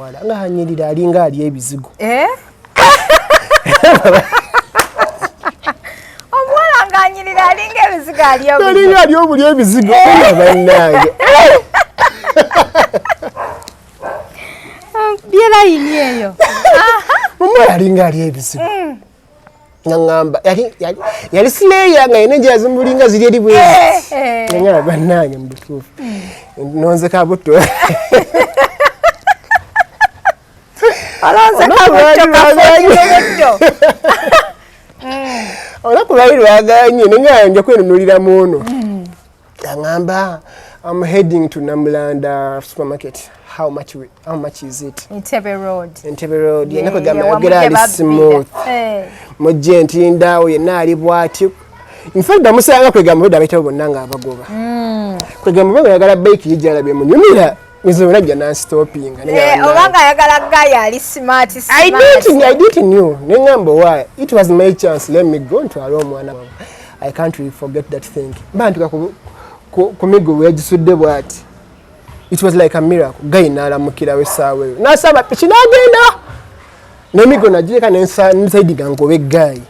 Wala nga anyirira, alinga ali ebizigo. Eh? Omuwala ng'anyirira, alinga ebizigo, ali. Alinga ali obuli ebizigo nga bannange. Byerayini eyo. Omuwala alinga ali ebizigo, naŋŋamba yali sineeya nga yina enjala zimulinga ziri eri bwezi. Naŋŋamba, bannange, mu butuufu nonze kabuto. Olonze kabuto kafuukibuddo. Olunaku lwali lwaganye, nenga nja kwenunulira mu ono. Aŋŋamba, "I'm heading to Namulanda supermarket. How much is it?" Entebbe Road. Entebbe Road. Yenna kwegamba yogera ali smooth. Mujje ntindaawo, yenna ali bwati. Infact namusanga kwegamba obwedda abayitawo bonna nga abagoba. Kwegamba oba yagala bike ye gyalabye munyumira, nze najja nanstopinga. Oba nga ayagala guy ali smart. I didn't knew. Neŋŋamba, why it was my chance, let me go ntwale omwana. I can't really forget that thing. Mba ntuka ku migo weyagisudde bwati, it was like a miracle. Guy n'alamukirawo essaawa eyo, n'asaba piki n'agenda n'emigo nagireka, nensaidinga ngoba eggayi,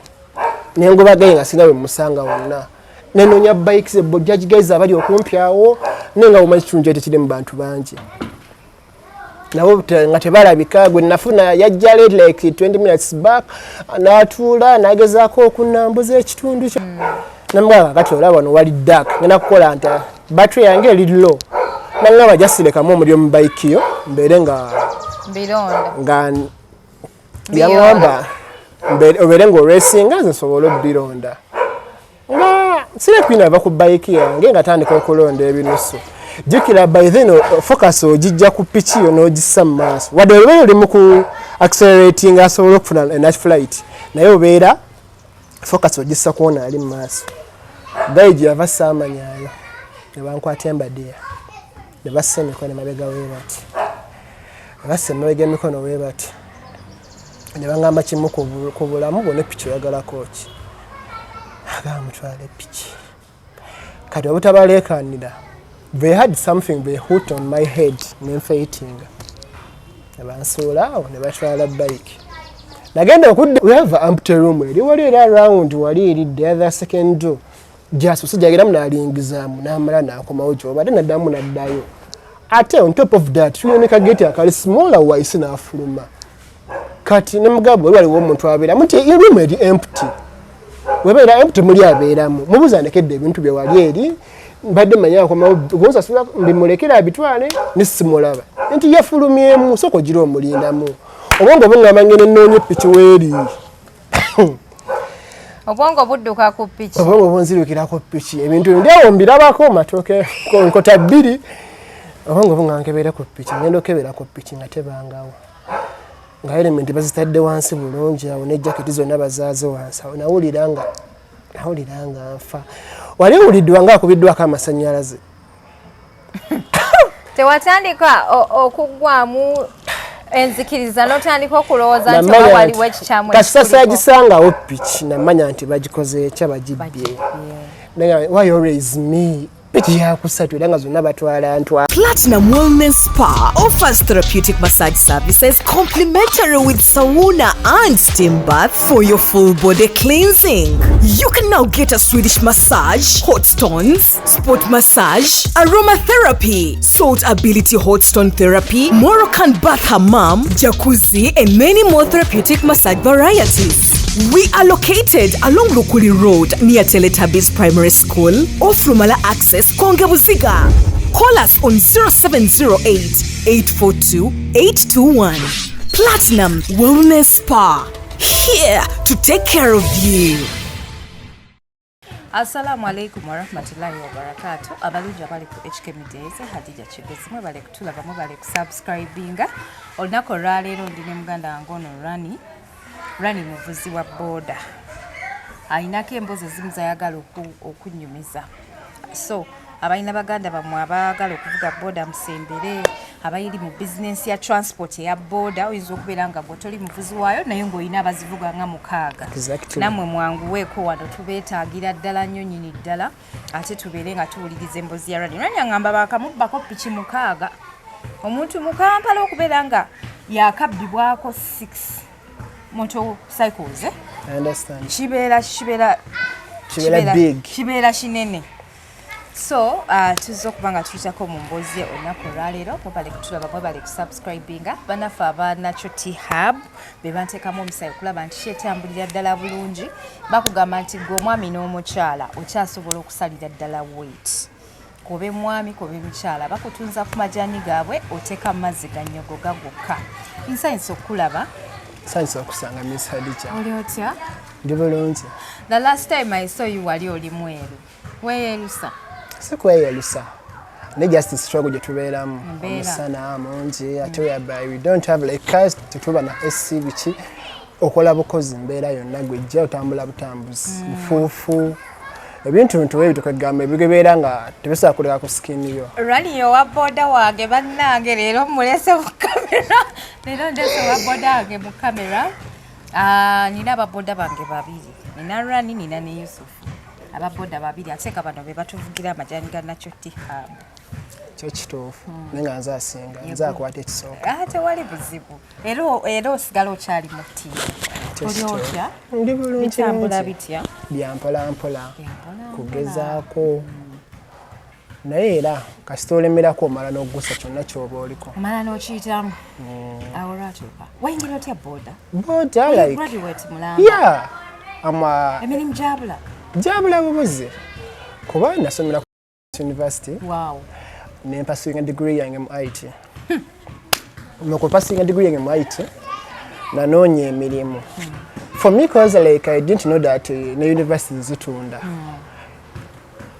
nengoba guy nga sina we musanga wonna, nenonya bikes, bajaj guys abali okumpi awo, naye nga bumanyi kitundu kyali tekiri mu bantu bangi, nabo nga tebalabika. Gwe nafuna yajja late, like 20 minutes back, n'atuula n'agezaako okunambuza ekitundu kyo. Namugamba, kati olaba wano wali dark, ngenda kukola nti battery yange eri low. Nangamba, jasirekamu omuliro mu bike yo mbeere nga Bironda. Nga yaŋŋamba obeere ng'olwesinga nze nsobole obbironda, nga sire ava ku bike yange nga tandika okulonda ebinusu. Jjukira by then focus ogijja ku piki yo n'ogissa mu maaso, wadde obeera oli mu ku accelerating asobole okufuna enough flight, naye obeera focus ogissa kwona ali mu maaso. Guy gye yava saamanyaayo, ne bankwata embadeya, ne bassa emikono emabega we bati, ne bassa emabega emikono we bati, ne baŋŋamba kimu ku bulamu bwonna, piki oyagalako ki? Agamba, mutwale piki. Kati obutabaleekanira, they had something they put on my head, nenfaintinga, ne bansuula awo, ne batwala bike. Nagenda okudda, we have empty room eri wali era around wali eri the other second door, jasusi jageramu n'alingizaamu, n'amala n'akomawo gyobadde, naddamu n'addayo. Ate on top of that tulina ne kageti akali smaller waisi, n'afuluma. Kati ne mugamba, wali waliwo omuntu abeeramu, nti room eri empty, webeera empty muli abeeramu, mubuuza ndekedde ebintu bye wali eri, mbadde manyi akomawo gonsasula mbimulekere abitwale, nesimulaba nti yafulumyemu. Sooka ogira omulindamu, obwongo buŋŋamba ngene nnoonya epiki weeri. Obwongo budduka ku piki. Obwongo bunzirukirako piki, ebintu ndi awo mbirabako matooke nkota bbiri, obwongo buŋŋamba nkebere ku piki. Ngenda okebera ku piki nga tebangawo, nga helmet bazitadde wansi bulungi awo, ne jaketi zonna bazaaze wansi awo. Nawulira nga nfa. Wali owuliddwa nga akubiddwako amasanyalaze? Tewatandika okuggwamu enzikiriza n'otandika okulowooza nti oba waliwo ekikyamu? Kasita saagisangawo piki, namanya nti bagikoze ekya, bagibbye. Why always me? Piki yakusatu era nga zonna batwala ntwa. Platinum Wellness Spa offers therapeutic massage services complimentary with sauna and steam bath for your full body cleansing. You can now get a Swedish massage, hot stones, sport massage, aromatherapy, salt ability hot stone therapy, Moroccan bath hammam, jacuzzi, and many more therapeutic massage varieties. We are located along Lukuli Road near Teletubbies Primary School, off Lumala Access, Konge Buziga. Call us on 0708 842 821. Platinum Wellness Spa, here to take care of you. Assalamu alaikum warahmatullahi wabarakatu. Abalungi abali ku HK Media, Hadija Kigozi, mwebale kutulaba, mwebale kusubscribinga. Olunaku olwaleero ndi ne muganda wange ono Rani. Rani muvuzi wa boda, ayinako emboozi ezimu zayagala okunyumiza. So abalina baganda bammwe abaagala okuvuga boda, musembere. Abayiri mu bizinensi ya transport eya boda, oyinza okubeera nga gwe toli muvuzi waayo, naye ng'olina abazivuga nga 6. Nammwe mwanguweeko wano, tubeetaagira ddala nnyo nnyini ddala, ate tubeere nga tuwuliriza emboozi ya Rani. Rani aŋŋamba baakamubbako piki 6. Omuntu mu Kampala okubeera nga Yakabbibwako 6 motorcycles, eh? I understand. Kibeera Kibeera big. Kibeera kinene. So tuzza okuba nga tuyitako mu mboozi ye olunaku olwaleero. Mwebale kutulaba, mwebale kusubscribinga. Bannaffe aba Nakyo T Hub be banteekamu omusayi okulaba nti kyetambulira ddala bulungi. Bakugamba nti gwe omwami n'omukyala okyasobola okusalira ddala weight, kobe mwami kobe mukyala, bakutunza ku majaani gaabwe, oteeka mu mazzi gannyogoga gokka. Nsanyusa okukulaba. Nsanyusa okusanga, Miss Hadija. Oli otya? Ndi bulungi. The last time I saw you wali oli mweru, weeyerusa. Sikweyerusa, ne just struggle gye tubeeramu. Embeera. Omusana mungi, ate whereby we don't have like cars, tetuba na AC, biki, okola bukozi mbeera yonna gwejja otambula butambuzi, nfuufu, ebintu bintu ebyo kwegamba ebibeera nga tebisobola kuleka ku skin yo. Rani owa boda wange, bannange, leero mulese mu kamera. Leero ndese owa boda wange mu kamera. Ah, nina ababoda bange babiri, nina Rani, nina ne Yusufu, ababoda babiri, ate nga bano be batuvugira amajaani ga Nakyo T Hub. Kyo kituufu, naye nga nze asinga, nze akwata ekisooka. Ah, tewali buzibu, era osigala okyali mu ttiimu. Kyo Oli kituufu. otya? Ndi bulungi. Bitambula Bulungi. bitya? Bya mpola mpola. Bya mpola mpola. Kugezaako, naye era kasita olemerako omala n'ogusa kyonna ky'oba oliko. Omala n'okiyitamu awo. Lwatuuka wayingira otya boda? Boda, like, Graduate mulamba. Yeah, ama Emirimu gyabula. Gyabula bubuzi, kuba nasomera ku university. Nempursuinga degree yange mu IT. Mu kupursuinga degree yange mu IT, nanoonya emirimu. For me, cause like I didn't know that ne university zitunda.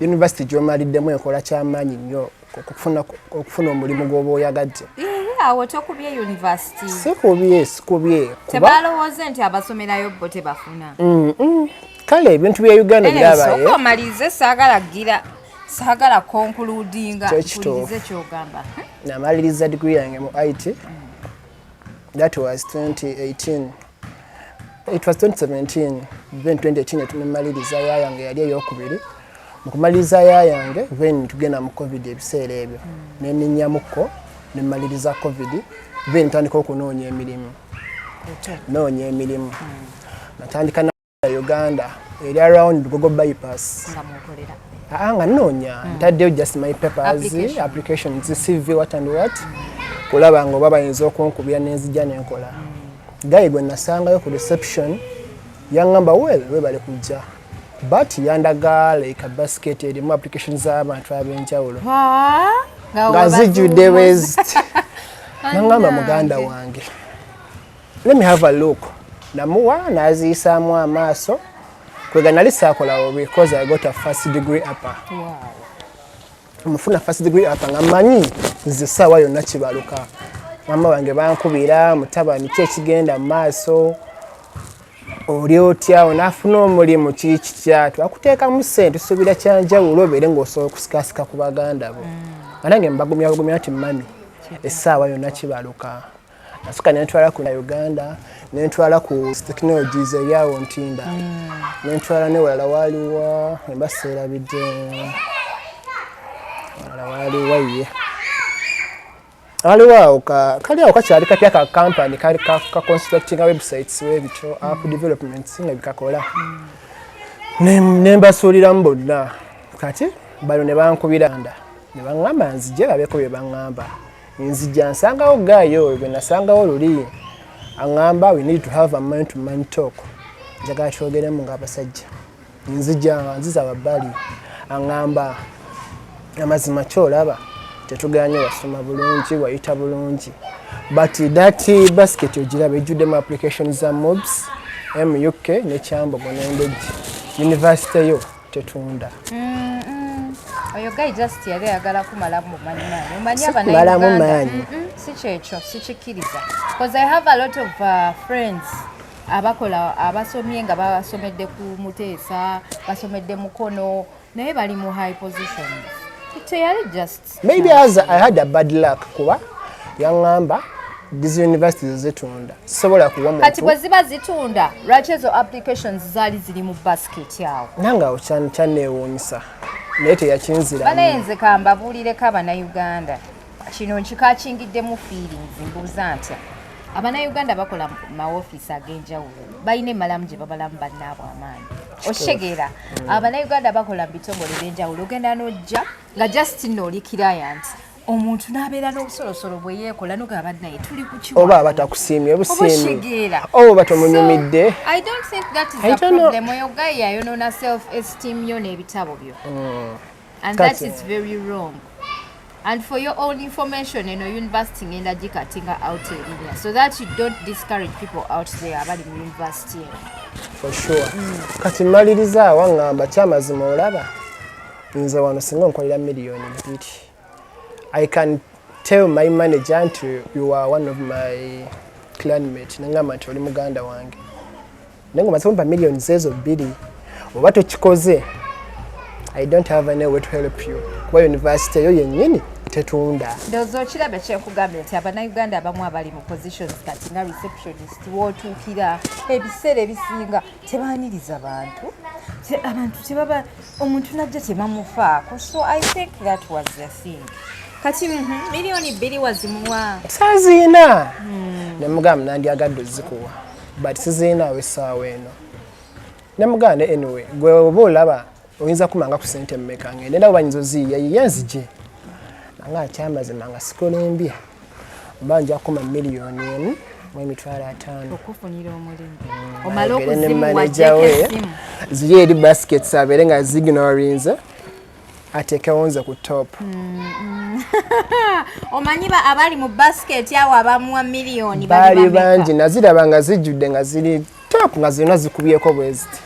University gyomaliddemu ekola kyamaanyi nnyo okufuna omulimu gw'oba oyagadde. Awo tokubye university. Sikubye, sikubye, kuba Tebalowooze nti abasomerayo bo tebafuna. Kale ebintu bya Uganda birabaye. Sooka omalirize, saagala gira, saagala concludinga. Kyo kituufu. Mpulirize kyogamba. Namaliriza degree yange mu IT. That was 2018, it was 2017, then 2018 nemaliriza yayange, yali eyokubiri. Mu kumaliriza yayange, then tugenda mu COVID. Ebiseera ebyo neninyamukko nemaliriza COVID, then ntandika okunoonya emirimu. Noonya emirimu, natandika na Uganda eri around Lugogo Bypass. Nga mukolera? Aa, nga nnoonya, ntaddeyo just my papers. Application. Applications, CV, what and what, kulaba nga oba bayinza okunkubira nenzija nenkola. Guy gwe nasangayo ku reception yaŋŋamba, "Well, webale kujja," but yandaga like a basket erimu applications z'abantu ab'enjawulo nga zijjudde waste. Naŋŋamba, "Muganda wange, let me have a look." Namuwa, n'aziyisaamu amaaso. Kwega nali saakolawo because I got a first degree upper. Mufuna first degree upper nga mmanyi nze essaawa yonna kibaluka. Mama wange bankubira, "Mutabani, ki ekigenda mu maaso? Oli otya? Onaafuna omulimu? Kiri kitya? Twakuteekamu ssente, tusuubira kyanjawulo obeere ng'osobola okusikasika ku baganda bo." Nga nange mbagumya bagumya nti, "Mami, essaawa yonna kibaluka." Nasooka nentwala ku Uganda, nentwala ku technologies eryawo Ntinda, nentwala newalala waaliwa emba seerabidde, walala waaliwa ye waliwo awo kali awo kakyali kapya ka company kali ka constructinga websites webityo, app developments nga bikakola. Nembasuuliramu bonna. Kati bano ne bankubira nda ne baŋŋamba nzije babeeko bye baŋŋamba. Nzija nsangawo guy oyo gwe nasangawo luli, aŋŋamba, "We need to have a man to man talk, njagala twogeremu ng'abasajja." Nzija nga nziza wabbali, aŋŋamba, "Amazima kyolaba tetuganye, wasoma bulungi, wayita bulungi, but that basket ogiraba ejjuddemu application za MUBS, MUK ne Kyambogo n'Endejje. University yo tetunda." Oyo guy just yali ayagala kumalamu maanyi maanyi. Omanyi Si kumalamu Abannayuganda. maanyi. Si kyekyo, sikikkiriza, because I have a lot of friends abakola, abasomye nga basomedde ku Muteesa, basomedde Mukono, naye bali mu high positions. Teyali just Maybe as I had a bad luck, kuba yaŋŋamba, "These universities zitunda, sisobola kuwa Kati muntu." bwe ziba zitunda, lwaki ezo applications zaali ziri mu basket awo? Nange awo kyanneewuunyisa, naye teyakinziramu. Banaye, nze kambabuulireko, Abannayuganda, kino nkikakingiddemu feelings. Mbuuza ntya, Abannayuganda bakola mawofiisi ag'enjawulo, balina emmalamu gye babalamu bannaabwe amaanyi, okitegeera? Abannayuganda bakola mu bitongole ebyenjawulo, ogenda n'ojja nga just nno oli client, omuntu n'abeera n'obusolosolo bwe yeekola, nogamba naye tuli ku kiwa. Oba abatakusiimye obusiimi. Obushigera. Oba tomunyumidde. So, I don't think that is I a don't know. problem. Oyo guy yayonoona self esteem yo n'ebitabo byo, and that is very wrong. And for your own information, eno university ngenda gicuttinga out erinnya so that you don't discourage people out there abali mu university eno. For sure. Kati mmaliriza awa, ŋŋamba kyamazima, olaba nze wano singa onkolera 2 miliyoni, I can tell my manager nti you are one of my clanmate, neŋŋamba nti oli muganda wange, naye nga omaze kumpa 2 miliyoni, oba tokikoze, I don't have any way to help you, kuba university eyo yennyini tetunda. Ndowooza okiraba kyenkugambye nti abannayuganda abamu abali mu positions kati nga receptionist, wootuukira ebiseera ebisinga tebaaniriza bantu. Abantu tebaba, omuntu najja tebamufaako. So I think that was the thing. Kati 2 miliyoni wazimuwa? Saaziina. Nemugamba nandyagadde ozikuwa, but siziinaawo essaawa eno. Nemugamba ne anyway, gwe oba olaba oyinza kumanga ku sente mmeka, ngende ndaba banyinza oziyiyayiya nzije nanga. Akyamazima nga sikolembye, oba nja kuma 1,050,000. Okufunira omulimu omale Ayogere ne okuzimuwa, manager ajjeko we. essimu. Ziri eri baskets, abeere nga zignorinze, ateekewo nze ku top. Omanyi abali mu basket awo abamuwa miliyoni baali bali bameka? Bangi. Naziraba nga zijjudde, nga ziri top, nga zirina zikubyeko bwe ziti,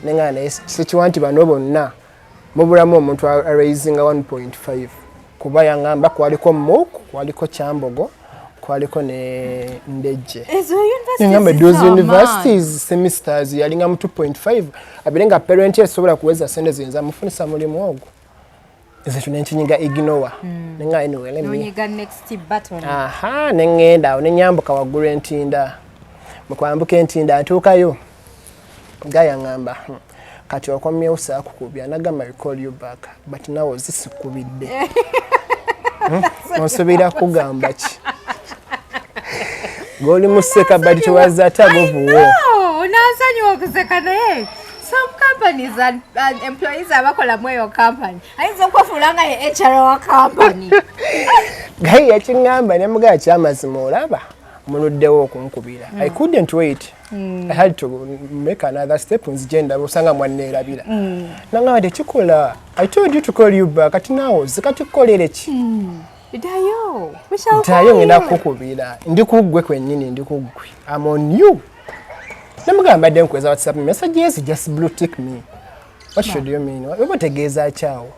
nenga naye sikiwa nti bano bonna mubulamu omuntu araisinga 1.5, kuba yaŋŋamba kwaliko Muk, kwaliko Kyambogo, kwaliko ne Ndejje. Ezo Ngamba universities those z'amaanyi. universities semesters yalinga mu 2.5, abire nga parent esobola kuweza sente ziyinza mufunisa mulimu ogwo. Ezo nenkinyiga ignore, nenga anyway, let me Nonyiga next button. Aha, neŋŋenda awo nenyambuka waggulu entinda. Mu kwambuka entinda ntuukayo, gaya ŋŋamba, kati okomyewo, saakukubya." Nagamba, "I call you back, but nawe ozisikubidde." Onsuubira kugamba ki g'oli museka? But it was a tug of war. No, nansonyiwa okuseka, naye some companies and employees abakola mu eyo company ayinza okwefuula nga ye HR wa company. Gaye yakiŋŋamba, nemugamba kyamazima, olaba muluddewo okunkubira. I couldn't wait. I had to make another step, nzije ndaba osanga mwanneerabira. Nangamba, "Tekikola. I told you to call you back, kati naawe ozze, kati kukolere ki?" Ddayo. We shall Ntayo. call Ngenda you. kukukubira, ndi kuggwe kwennyini, ndi kuggwe, I'm on you. Nemugamba, "Mbadde nkuweza WhatsApp messages, just blue tick me. What should you mean? Oba otegeeza kyawo?"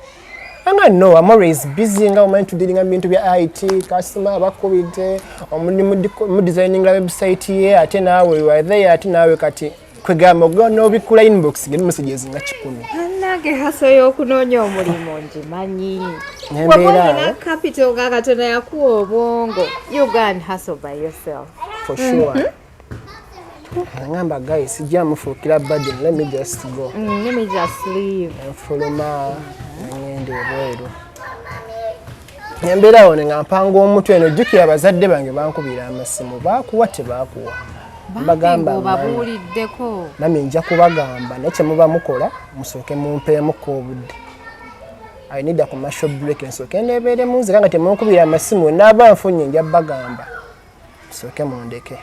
Anga, "No, I'm always busy, nga omanyi tudealinga mu bintu bya IT, customer bakubidde omulimu mudesigninga website ye, ate naawe you are there, ate naawe kati kwegamba n'obikkula inbox ngeri messages nga 100." Bannange, hustle y'okunoonya omulimu ngimanyi. Nembeera Waba olina awo. capital nga Katonda yakuwa obwongo, you go and hustle by yourself. For sure. Ngamba, "Guys, sijja mufuukira burden, let me just go." Let me just leave. Nfuluma ngenda ebweru, embeera awo nga mpanga omutwe eno. Jjukira abazadde bange bankubira amasimu, baakuwa tebaakuwa? Mbagamba, "Mami, Obabuuliddeko? Mami, nja kubagamba, naye kyemuba mukola musooke mumpeemuko obudde. I need a commercial break, nsooke nebeeremu nzira nga temunkubira amasimu. Naaba nfunye nja bagamba, musooke mundeke."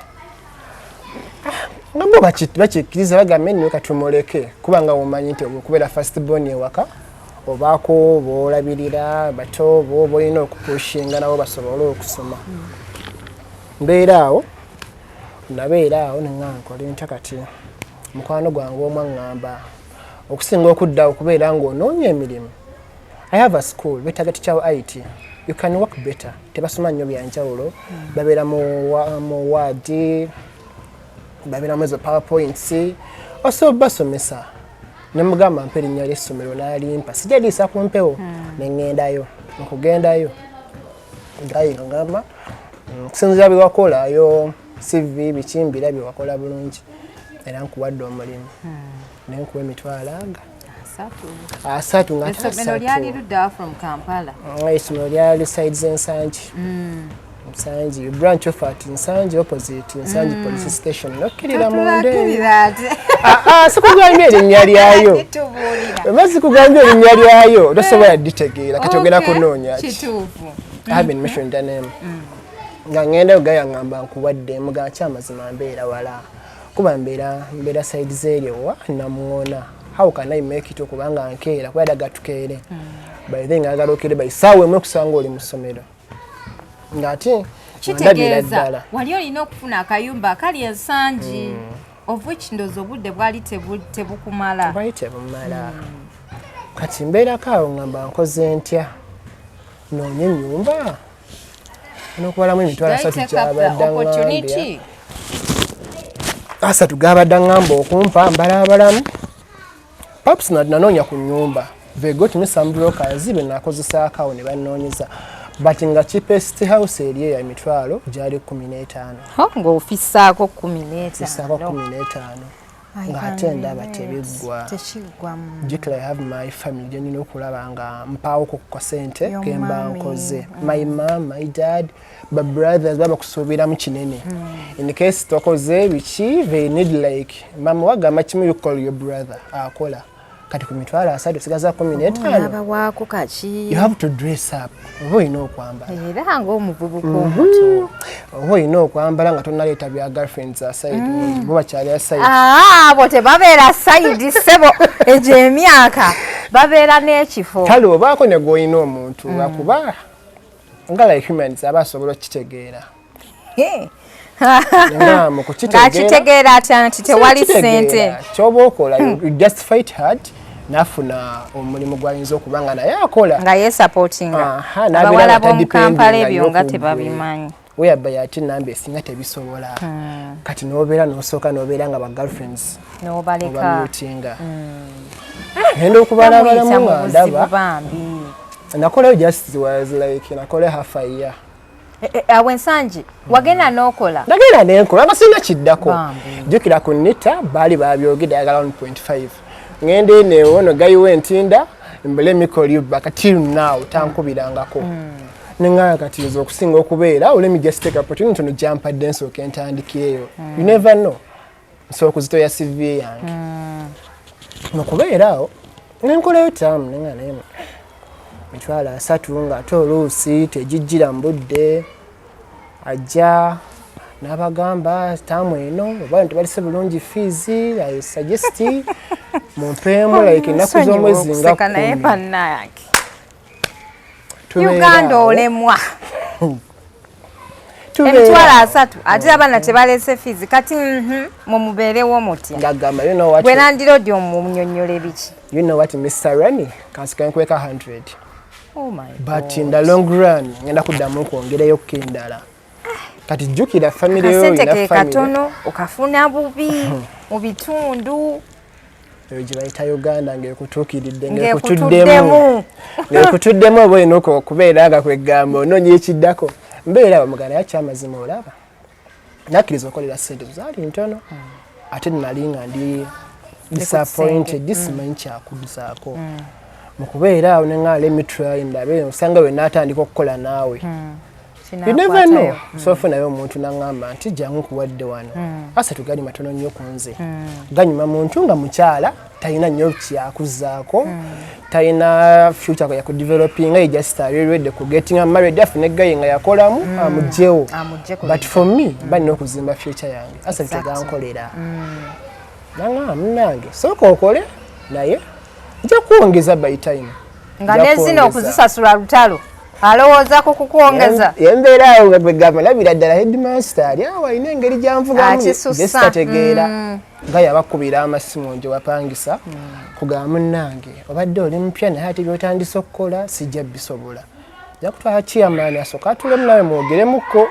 Ah, nga bo bakikkiriza, bagambe nno katumuleke, kubanga womanyi nti okubeera first born ewaka obaako boolabirira bato bo olina okupushinga nabo basobole okusoma. Mbeera awo, nabeera awo neŋŋa nkole ntya? Kati mukwano gwange omu aŋŋamba, okusinga okudda okubeera ng'onoonya emirimu, I have a school betaaga teacher wa IT, you can work better. Tebasoma nnyo byanjawulo, babeera mu Word, babeeramu ezo PowerPoints, osobola basomesa. Nemugamba mpa erinnya ly'essomero, n'alimpa, sijja liisa ku mpewo. Neŋŋendayo. Mukugendayo gayi ngamba, "Okusinziira bye wakolayo, CV biki, mbira bye wakola bulungi, era nkuwadde omulimu, naye nkuwa emitwalo aga 30." 30 nga ate Essomero lyali 30. luddawa from Kampala? Essomero lyali side z'Ensangi. Nsangi branch of at Nsangi opposite Nsangi police station nokkirira munda eyo. Tutulakirira ate. Ah, ah, sikugambye erinnya lyayo. Tubuulira. Oba sikugambye erinnya lyayo tosobola ditegeera kati ogenda Okay, kunoonya ki? Kituufu. I haven't mentioned the name. Nga ngenda gaya ngamba nkuwadde muga kyamazima mbeera wala kuba mbeera side z'eryo wa namuwona. How can I make it okubanga nkeera kuba yadaga tukeere by then ngagala okere by ssaawa emu okusanga oli mu ssomero ng'ate ndabira Kitegeeza ddala wali olina okufuna akayumba akali ensangi of which ndowooza obudde bwali tebukumala. Bwali tebumala. Kati mbeerako awo ngamba nkoze ntya, noonye ennyumba n'okubalamu emitwalo Did I asatu take up the gyabadde aŋŋambya opportunity? 30 gabadde aŋŋamba okumpa mbalaabalamu paps nanoonya ku nnyumba. They got me some brokers be nakozesaako awo ne bannoonyeza, but nga cheapest house eri eyo emitwalo gyali 15. Ho, ng'ofissaako Fisaako 15. 15 ng'ate ndaba tebiggwa. Tekiggwa. Jjukira I have my family gye nina okulaba nga mpaawoko ku kasente Your kemba mommy. nkoze. My mom, my dad, ba brothers baba kusuubiramu kinene. In case tokoze biki, they need like mama wagamba kimu, you call your brother akola kati ku 30,000 osigaza 15. Nabawaako kaki? You have to dress up, oba olina okwambala. Era ng'omuvubuka omuto. Oba olina okwambala nga tonaleeta bya girlfriends aside, bo bakyali aside. Ah, abo tebabeera side ssebo, egyo emyaka babeera n'ekifo. Kale obaako ne gw'olina omuntu lwakuba nga like humans aba asobola okukitegeera. Nga mu kukitegeera Ng'akitegeera atya nti tewali ssente? Kyoba okola, you just fight hard n'afuna omulimu gw'ayinza okuba nga naye akola. Nga yeesupportinga. Aha, n'abeera Abawala nga b'omu Kampala tadependinga ebyo nga nnyo ku ggwe. tebabimanyi. Whereby ate namba esinga tebisobola. Kati n'obeera n'osooka n'obeera nga ba girlfriends N'obaleka. obamutinga ngenda okubalabalamu Bamuyita mu nga buzibu ndaba bambi. nakolayo just was like nakolayo half a year. Awo ensangi wagenda n'okola? Nagenda nenkola nga sirina kiddako. Bambi. Jjukira ku nita baali babyogedde ayagala 1.5 ngenda eno ewono gayiwa entinda mbule call you back, till now tankubirangako. Neŋŋamba kati nze okusinga okubeera, let me just take opportunity no gyampadde nsooke ntandikireyo, you never know, nsobola okuzitoya CV yange mukubeera awo nenkolayo taamu nenga naye 30,000 ng'ate oluusi tegijjira mu budde ajja n'abagamba taamu eno oba ntibalise bulungi fees, I suggest mumpeemu like ennaku z'omwezi nga Okuseka naye 10. Bannange. Tubeera Uganda awo. olemwa. Tubeera 30,000 ate abaana tebalese fees kati mumubeerewo mutya? Ngagamba, you know what, Gwe landlord omunyonnyola biki? You know what, Mr. Rani, kansika nkweka 100 Oh my. But in the long run ngenda kuddamu nkwongereyo endala. Kati jjukira family yo Akasente olina ke family. katono okafuna bubi mu bitundu. Eyo gye bayita Uganda ng'ekutuukiridde Ng'ekutuddemu. Ng'ekutuddemu oba olina okubeera nga kwegamba onoonya ekiddako mbeera bamugana yakyamazima olaba nakkiriza okolera ssente zaali ntono ate nali nga ndi disappointed, simanyi kyakuzaako mu kubeera awo neŋŋala let me try ndabe osanga we naatandika okukola naawe. You never know. So ofunayo omuntu naŋŋamba nti jangu nkuwadde wano 30 gali matono nnyo ku nze ganyuma muntu nga mukyala talina nnyo kyakuzaako talina future yakudevelopinga, ye just ali ready ku getting married afune guy nga yakolamu amugyewo. Amugye ku But for me balina okuzimba future yange 30 tegankolera. Naŋŋamba munnange sooka okole naye nja kuwongeza by time. Nga Nja ne zino kwongeza. okuzisasula lutalo alowooza ku kukwongeza. Embeera awo nga gwegamba labira ddala headmaster ali awo alina engeri gyanvugamu Akisusa. gyesitategeera nga yabakubira amasimu gye wapangisa kugamba munnange obadde oli mupya naye ate byotandise okukola sijja bisobola nja kutwala chairman asooka atulemu nawe mwogeremukko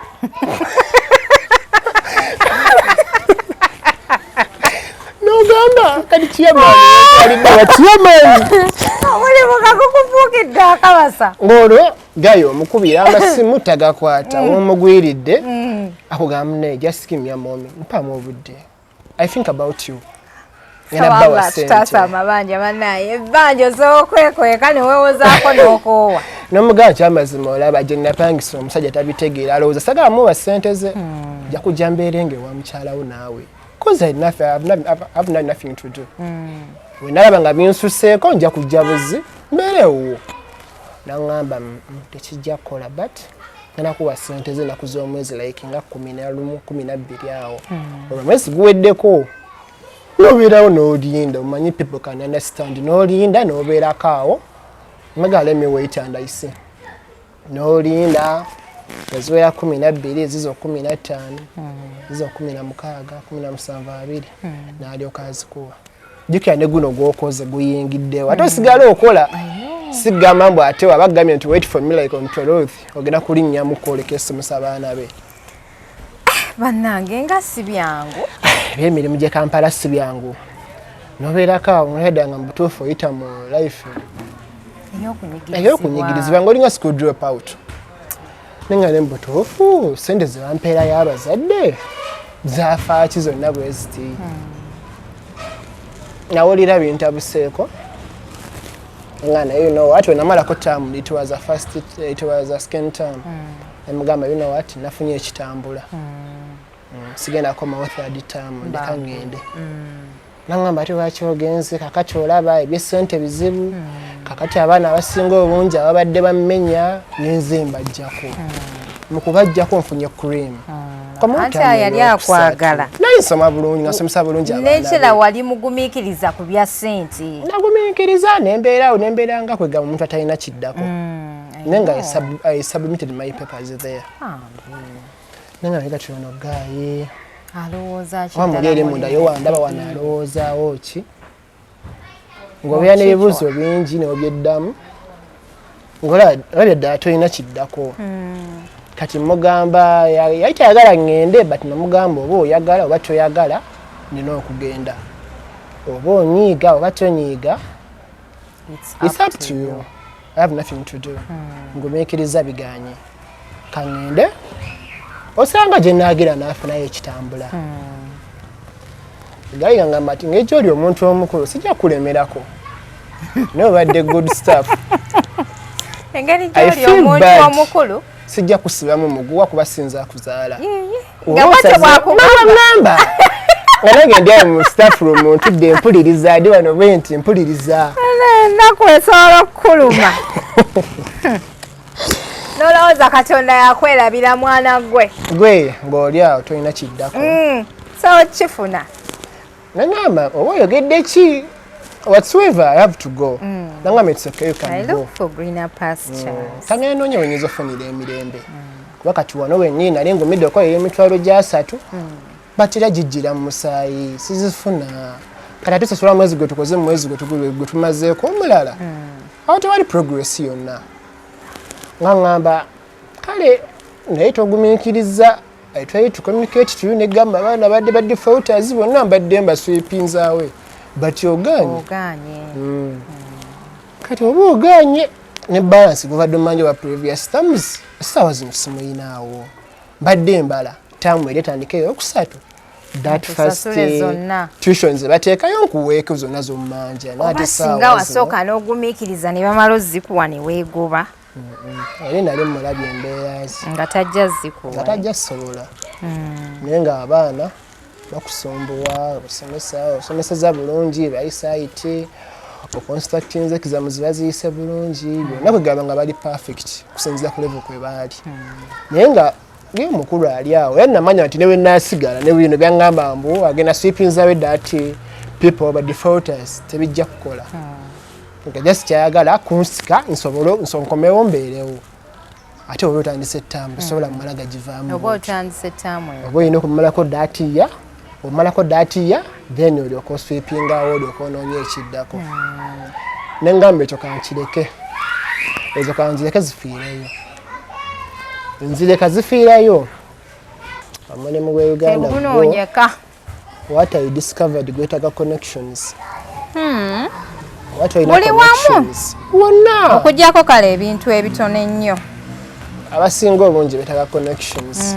nogamba kati chairman aliddawa chairman. Omulimu kagukufuukidde akabasa. Ng'olwo gayo omukubira amasimu tagakwata womugwiridde akugamba munne just give me a moment mpamu obudde, I think about you. Ngenda bbawa Tutaasa ssente. amabanja bannaye ebbanja osobola okwekweka ne weewozaako n'okoowa. Nomugamba kyamazima, olaba gye napangisa omusajja tabitegeera, alowooza sagala muwa ssente ze, nja kujja mbeerenge ewa mukyalawo naawe, 'cause I have nothing to do. Bwe nalaba nga binsuseeko, nja kujja buzi mbeere ewuwo. Naŋŋamba, tekijja kukola, but ngenda ssente ze ennaku z'omwezi like nga 11, 12 awo. Olwo omwezi guweddeko, nobeerawo n'olinda. Omanyi people can understand, n'olinda n'obeerako awo. Maga, let me wait and I see. N'olinda eziwera 12, zizo 15, zizo 16, 17, 20, n'alyoka azikuwa. Jjukira ne guno gw'okoze guyingiddewo, ate osigala okola. Sigamba mbu ate waba agambye nti wait for me like on 12th, ogenda kulinnyamu kwoleka esomesa abaana be. Bannange, nga si byangu. Ebyemirimu gye Kampala si byangu. Nobeerako awo noyadda nga mu butuufu oyita mu life ey'okunyigirizibwa, ngaolinga school drop out. Naye nga ne mu butuufu sente zebampeerayo abazadde zafaaki zonna bwe ziti? Nawulira bintabuseeko nga naye, you know what, wenamalako term, it was a first, it was a second term, nemugamba, you know what, nafunye ekitambula. Sigenda komawo third term, ndeka ngende. Nangamba, ate lwaki ogenze? Kakati olaba ebyesente bizibu, kakati abaana abasinga obungi ababadde bammenya nenze mbajjako. Mu kubajjako nfunye cream. Anti yali akwagala. Naye nsoma bulungi, nga nsomesa bulungi abaana Nekira be. Wali mugumiikiriza ku bya ssente. Nagumiikiriza nembeerawo, nembeera nga kwegamba omuntu atalina kiddako, naye nga I submitted my papers there, naye nga naye kati ono guy Alowooza ki oba muli ddala? Eri Muli munda yo wandaba wano, alowoozaawo ki? Ng'obeera n'ebibuuzo bingi n'obyeddamu, ng'olabye ddala tolina kiddako. Kati mugamba yali tayagala ŋŋende, but namugamba, oba oyagala oba toyagala, nina okugenda, oba onyiiga oba tonyiiga, it's up to you, I have nothing to do. Ngumiikiriza biganye, kaŋŋende, osanga gye naagira naafunayo ekitambula. Guy ngamba ati ng'ekyoli omuntu omukulu sijja kulemerako, naye obadde good stuff. Engeri gyoli omuntu omukulu, sijja kusibamu muguwa kuba sinza kuzaala. Nga bwatyo bwakugamba. Nga nange ndi awo mu staff room ntudde mpuliriza, ndi wano bwe nti mpuliriza. Ennaku esobola okukuluma nolowooza Katonda yakwerabira, mwana gwe. Gwe ng'oli awo tolina kiddako. So kifuna. Nangamba, oba oyogedde ki, whatsoever, I have to go. Nangamba, it's okay, you can I go. Look for greener pastures. Kangenda noonya wenyinza ofunira emirembe, kuba kati wano wennyini nali ngumidde okolera 300,000, batera gijjira mu musaayi, sizifuna. Kati ate sasula mwezi gwe tukoze, mu mwezi gwe tumazeeko omulala, awo tewali progress yonna. Nga ŋŋamba, kale naye togumiikiriza. I try to communicate to you, negamba abaana badde ba defaulters bonna mbadde mbasweepinzaawe, but oganye. Oganye. Kati oba oganye ne balance guvadde omumanja wa previous terms, essaawa zino simuyinaawo, mbadde mbala term eri etandika eyokusatu, that first Nkusasule zonna. Tuition ze bateekayo nkuweeko zonna z'omumanja. Oba singa wasooka n'ogumiikiriza ne bamala ozikuwa ne weegoba. Eri nali mulabye embeera ze. Nga tajja zikuwa. Nga tajja sobola, naye ng'abaana bakusumbuwa, osomesa, osomeseza bulungi, bayisa it oconstructinze exam ziba ziyise bulungi byonna, kwegamba nga bali perfect kusinziira ku level kwe baali, naye nga ye omukulu ali awo era namanya nti newe naasigala ne bino byaŋŋamba mbu agenda sweepinzawo that people ba defaulters tebijja kukola, nga just kyayagala kunsika nsobole nkomewo mbeerewo. Ate oba otandise ettaamu, tosobola mumala gagivaamu. Oba otandise ettaamu eyo. Oba olina okumalako that year, omalako that year, then olyoka osweepingawo, olyoka onoonya ekiddako. Nengamba ekyo kankireke, ezo kanzireke zifiireyo, nzireka zifiirayo. Omulimu gwe Uganda gwo, Tegunoonyeka. What I discovered, gwetaaga connections. What olina Buli wamu. connections wonna. Okugyako kale ebintu ebitono ennyo. Abasinga obungi betaaga connections,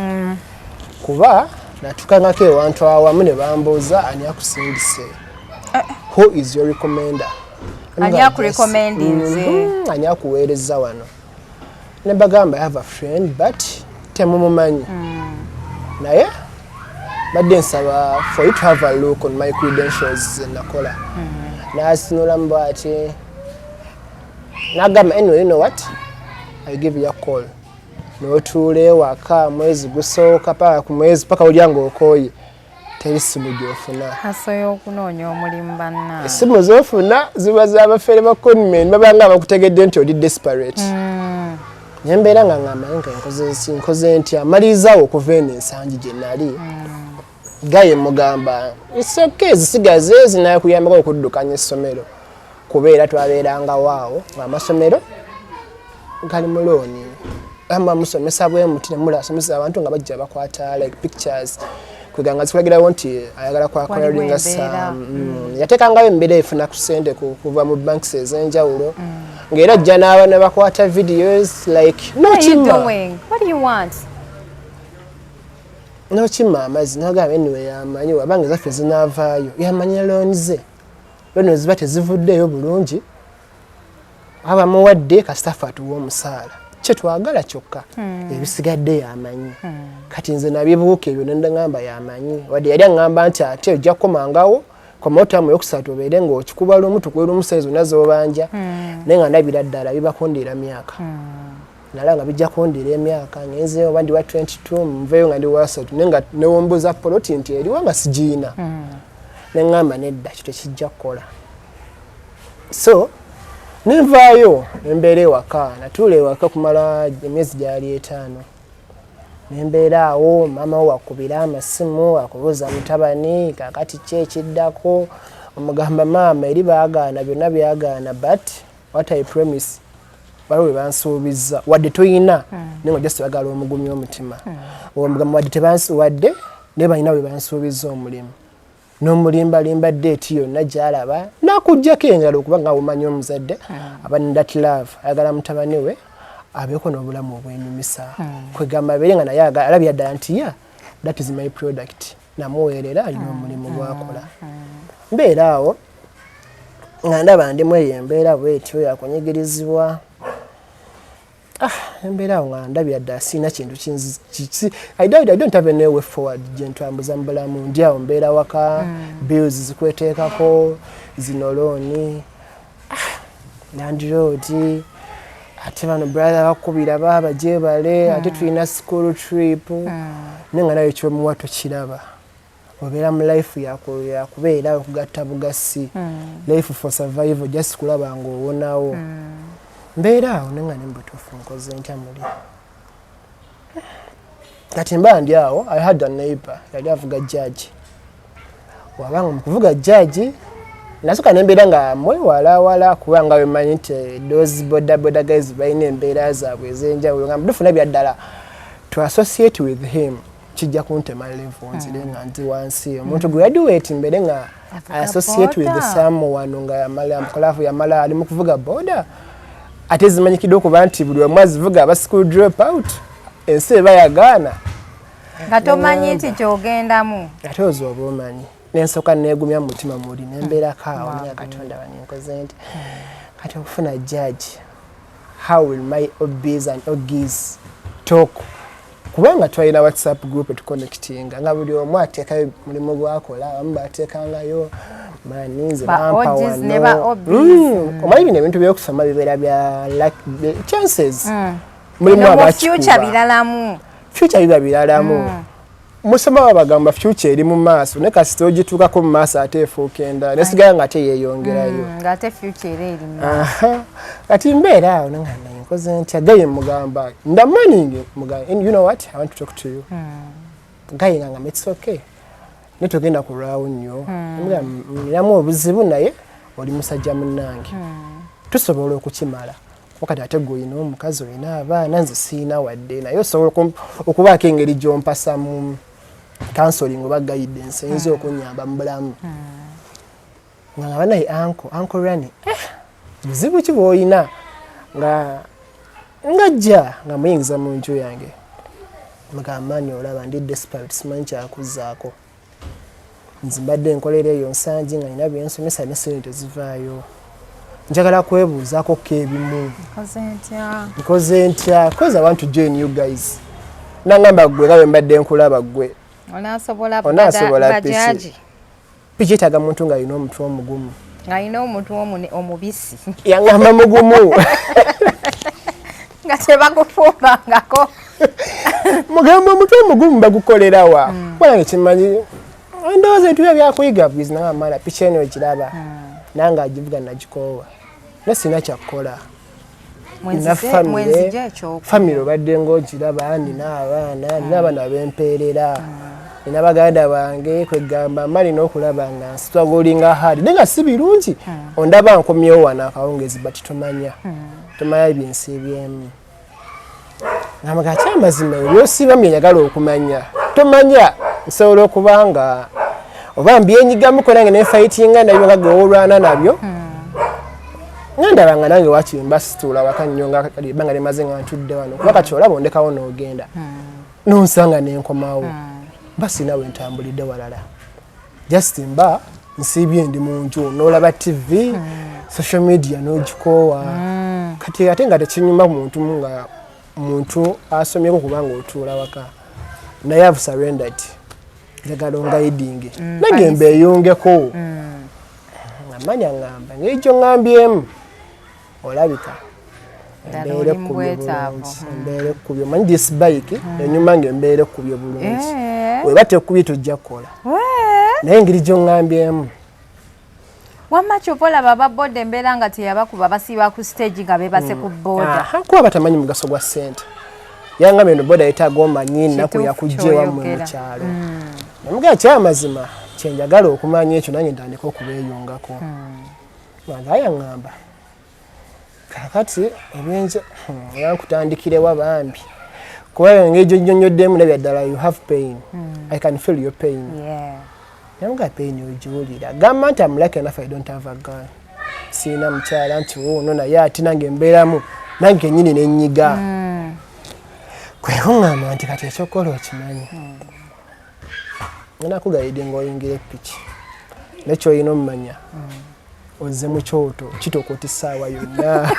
kuba natukangako ewantu awamu ne bambuuza, ani akusindise, who is your recommender? Ani akurecommendinze? Ani akuweereza wano? Ne mbagamba, "I have a friend, but temumumanyi, naye badde nsaba for you to have a look on my credentials zenakola." Nasinulamu bwati nagamba, "Anyway, you know what, I give you a call." N'otuula ewaka mwezi gusooka paka ku mwezi paka olya ng'okooye, teri simu gy'ofuna. Hustle y'okunoonya omulimu, banna. Essimu z'ofuna ziba z'abafere ba conmen, babanga bakutegedde nti oli desperate. Nembeera nga ngamba nga nkoze nkoze ntya, malirizawo okuva eno ensangi gye nali. Gaye mugamba, "It's okay, zisigaze zinakuyambako okuddukanya essomero," kubeera twabeerangawo awo ng'amasomero gali mu loan, ama musomesa bwe muti nemula asomesa abantu nga bajja bakwata like pictures, kweganga zikulagirawo nti ayagala kwaclearinga. Waliwo some yateekangayo embeera efuna ku ssente kuva mu banks ez'enjawulo, ng'era ajja n'aba ne bakwata videos like What are you nokima doing? What do you want? Nokima amazzi nagamba, "Anyway, yamanyi wabanga ezaffe zinaavaayo, yamanya loan ze, loan ziba tezivuddeeyo bulungi, aba muwadde kasitafe atuwa omusaala kyetwagala kyokka, ebisigadde yamanyi." Kati nze nabibuuka ebyo nendagamba yamanyi, wadde yali aŋŋamba nti ate ojja kukomangawo komawo tamu eyokusatu obeere ng'okikuba lumu tukuwe lumu sayi zonna z'obanja, naye nga ndabira ddala bibakundiira myaka, nala nga bijja kundiira emyaka ngenzeyo oba ndi wa 22 nveeyo nga ndi wa 3, naye nga newombuza poloti nti eriwo nga sigiina, neŋŋamba nedda, kyo tekijja kukola. So nenvaayo nembeera ewaka, natuula ewaka kumala emyezi gyali 5, nembeera awo. Maama wo akubira amasimu akubuuza, "Mutabani, kakati ki ekiddako?" Omugamba, "Maama, eri baagaana, byonna byagaana, but what I promise, waliwo we bansuubiza." Wadde toyina, naye nga just bagala omugumya omutima. Omugamba, "Wadde tebansi wadde, naye balina we bansuubiza omulimu." N'omulimbalimba date yonna gy'alaba n'akugjako engalo, okuba nga omanyi omuzadde aba ne that love, ayagala mutabani we abeeko n'obulamu obwenyumisa, kwegamba abeere nga naye alabira ddala nti ya, that is my product, namuweerera, alina omulimu gwakola. Mbeera awo nga ndaba ndimu eyo embeera bwetyo yakunyigirizibwa. Ah, embeera awo nga ndabira ddala sirina kintu I don't have any way forward gye ntwambuza mu bulamu. Ndi awo mbeera waka, bills zikweteekako zino, loan, landlord, ate bano brother bakubira baaba gyebale, ate tulina school trip, naye nga nayo ekyomuwa tokiraba. Obeera mu life yakubeera okugatta bugasi, life for survival, just kulaba ng'owonawo. Mbeera awo naye nga ne mubutuufu nkoze ntya muli? Kati mba ndi awo, I had a neighbor yali avuga jaji. Wabanga mu kuvuga jaji nasooka nembeera nga mwewalawala, kubanga wemanyi nti those boda boda guys balina embeera zaabwe ez'enjawulo, nga mubutuufu nabya ddala to associate with him kijja kuntema level nzire nga nzi wansi. Omuntu graduate mbeere nga Avuga associate with boda. someone nga yamala mukolafu yamala ali mu kuvuga boda, ate zimanyikiddwa okuba nti buli omu azivuga aba school drop out, ensi eba yagaana. Nga tomanyi nti kyogendamu. Ate ozo oba omanyi, nensooka neegumya mu mutima muli nembeerako awo, naye Katonda wanenkoze nti kati okufuna judge, how will my OBs and OGs talk? Kubanga twalina WhatsApp group etuconnectinga, nga buli omu ateekayo mulimu gwakola, abamu bateekangayo mani nze Ba bampa OGs ne ba wano. OBs. Omanyi bino ebintu byokusoma bibeera bya chances, mulimu No, mu future abakikuba. Biralamu. Future biba biralamu. Musoma babagamba future eri mu maaso, naye kasita ogituukako mu maaso ate efuuka endala nesigala nga ate yeeyongerayo. Ng'ate future era eri mu Aha. Kati mbeera awo nanga naye nkoze ntya? Gaye mugamba in the morning, mugamba, "You know what, I want to talk to you." Gaye nga ngamba, "It's okay, naye togenda kulwawo nnyo." Mugamba, "Ninamu obuzibu, naye oli musajja munnange, tusobola okukimala. Wakati ate gwe olina omukazi, olina abaana, nze siina wadde, naye osobola okubaako engeri gy'ompasa mu counseling oba guidance eyinza okunyamba mu bulamu." Nga ngamba, "Naye uncle Rani, buzibu ki bw'olina?" Nga ngajja nga muyingiza mu nju yange, mugamba, "Mani, olaba ndi desperate, simanyi kyakuzzaako. Nze mbadde nkolera eyo Nsangi nga nina byensomesa ne sente tezivaayo. Njagala kwebuuzaako ko ebimu. Nkoze ntya? Cause I want to join you guys. Nangamba, gwe nga bwe mbadde nkulaba, gwe onaasobola piki? Piki etaaga muntu ng'alina omutwe omugumu. Ng'alina omutwe omubisi. Yaŋŋamba mugumu. Nga tebagufumbangako. Mugamba omutwe omugumu bagukolerawa? Kuba nange kimanyi, ndowooza ebintu biba byakuyiga bwizi. Nanga maana piki eno ogiraba, nange agivuga nagikoowa, naye sirina kyakukola. Nina famire, obadde ngaogiraba, nina abaana, nina abaana bempeerera, nina baganda bange. Kwegamba mba nina okulaba nga nstrugglinga hard, naye nga si birungi. Ondaba nkomyewo wano akawungezi, but tomanya, tomanya byensiibyemu. Ngamba ati amazima ebyosiiba byenjagala okumanya, tomanya nsobola okuba nga oba mbyenyigamuko nange nefightinga nabyo nga gwe nabyo, nga ndaba nga nange wakiri mba situula waka nnyo, nga ebbanga limaze nga ntudde wano. Kuba kati olaba ondekawo n'ogenda, nonsanga nenkomawo, mba sirina we ntambulidde walala, just mba nsiibye ndi mu nju, n'olaba TV, social media n'ogikoowa. Kati ate nga tekinyuma muntu nga muntu asomyeko kubanga otuula waka. Naye have surrendered, njagala onguidinge nange mbeeyungeko. Amanya ŋŋamba ngeri gyo ŋŋambyemu olabika embeera ekkubye bulungi, embeera ekkubye. Omanyi this bike enyuma nga embeera ekkubye bulungi, weba tekubye tojja kukola, naye engeri gyoŋŋambyemu. Wamma kyova olaba aba boda embeera nga teyabakuba, basiiba ku stage nga beebase ku boda. Kuba batamanyi mugaso gwa ssente. Yangambye eno boda yetaaga omanyi ennaku yakujja ewammwe mu kyalo. Namugamba kyamazima kyenjagala okumanya ekyo, nange ntandika okubeeyungako. Nga yaŋŋamba kakati ebyenje yankutandikirewa bambi, kuba engeri gyonnyonnyoddemu nabya ddala, you have pain, I can feel your pain. Namuga pain ogiwulira, gamba nti am lucky enough, I don't have a girl, siina mukyala nti wuuno, naye ate nange mbeeramu nange kenyini nenyiga. Kwe kuŋŋamba nti kati ekyokukola okimanyi, ngenda kuguidinga ng'oyingira epiki, naye kyolina omumanya ozze mu kyoto kitokota essaawa yonna.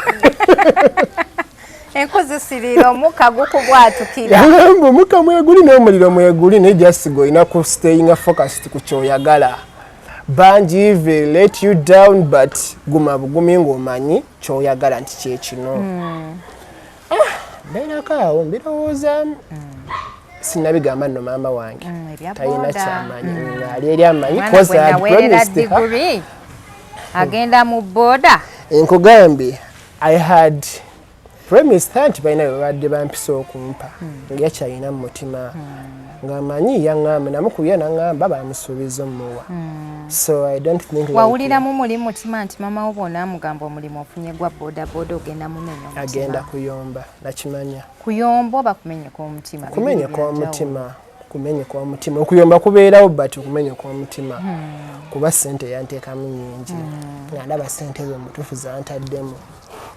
Enku zisiriira, omukka gukubwatukira. Yagamba omukka mweguli n'omuliro mweguli, naye just olina ku stayinga focused ku kyoyagala. Bangi they let you down, but guma bugumi ng'omanyi kyoyagala nti kyekino. Mbeerako awo mbirowoozaamu, sinabigamba nno maama wange. Talina kyamanyi, ali eri amanyi. Degree agenda mu boda. Nkugambye, I had promised her nti balina bwe babadde bampisa okumpa, nga yakyalina mu mutima, ng'amanyi yaŋŋamba namukubira naŋŋamba bamusuubiza omuwa, so I don't think like Wawuliramu muli mutima nti mama wo bw'onaamugamba omulimu ofunye gwa boda boda, ogenda mumenya omutima? Agenda kuyomba, nakimanya. Kuyomba oba kumenyeka omutima? Bibiri Kumenyeka bya njawulo. omutima, kumenyeka omutima. Okuyomba kubeerawo, but okumenyeka omutima, kuba sente yanteekamu nyingi, nga ndaba sente ze mutuufu zantaddemu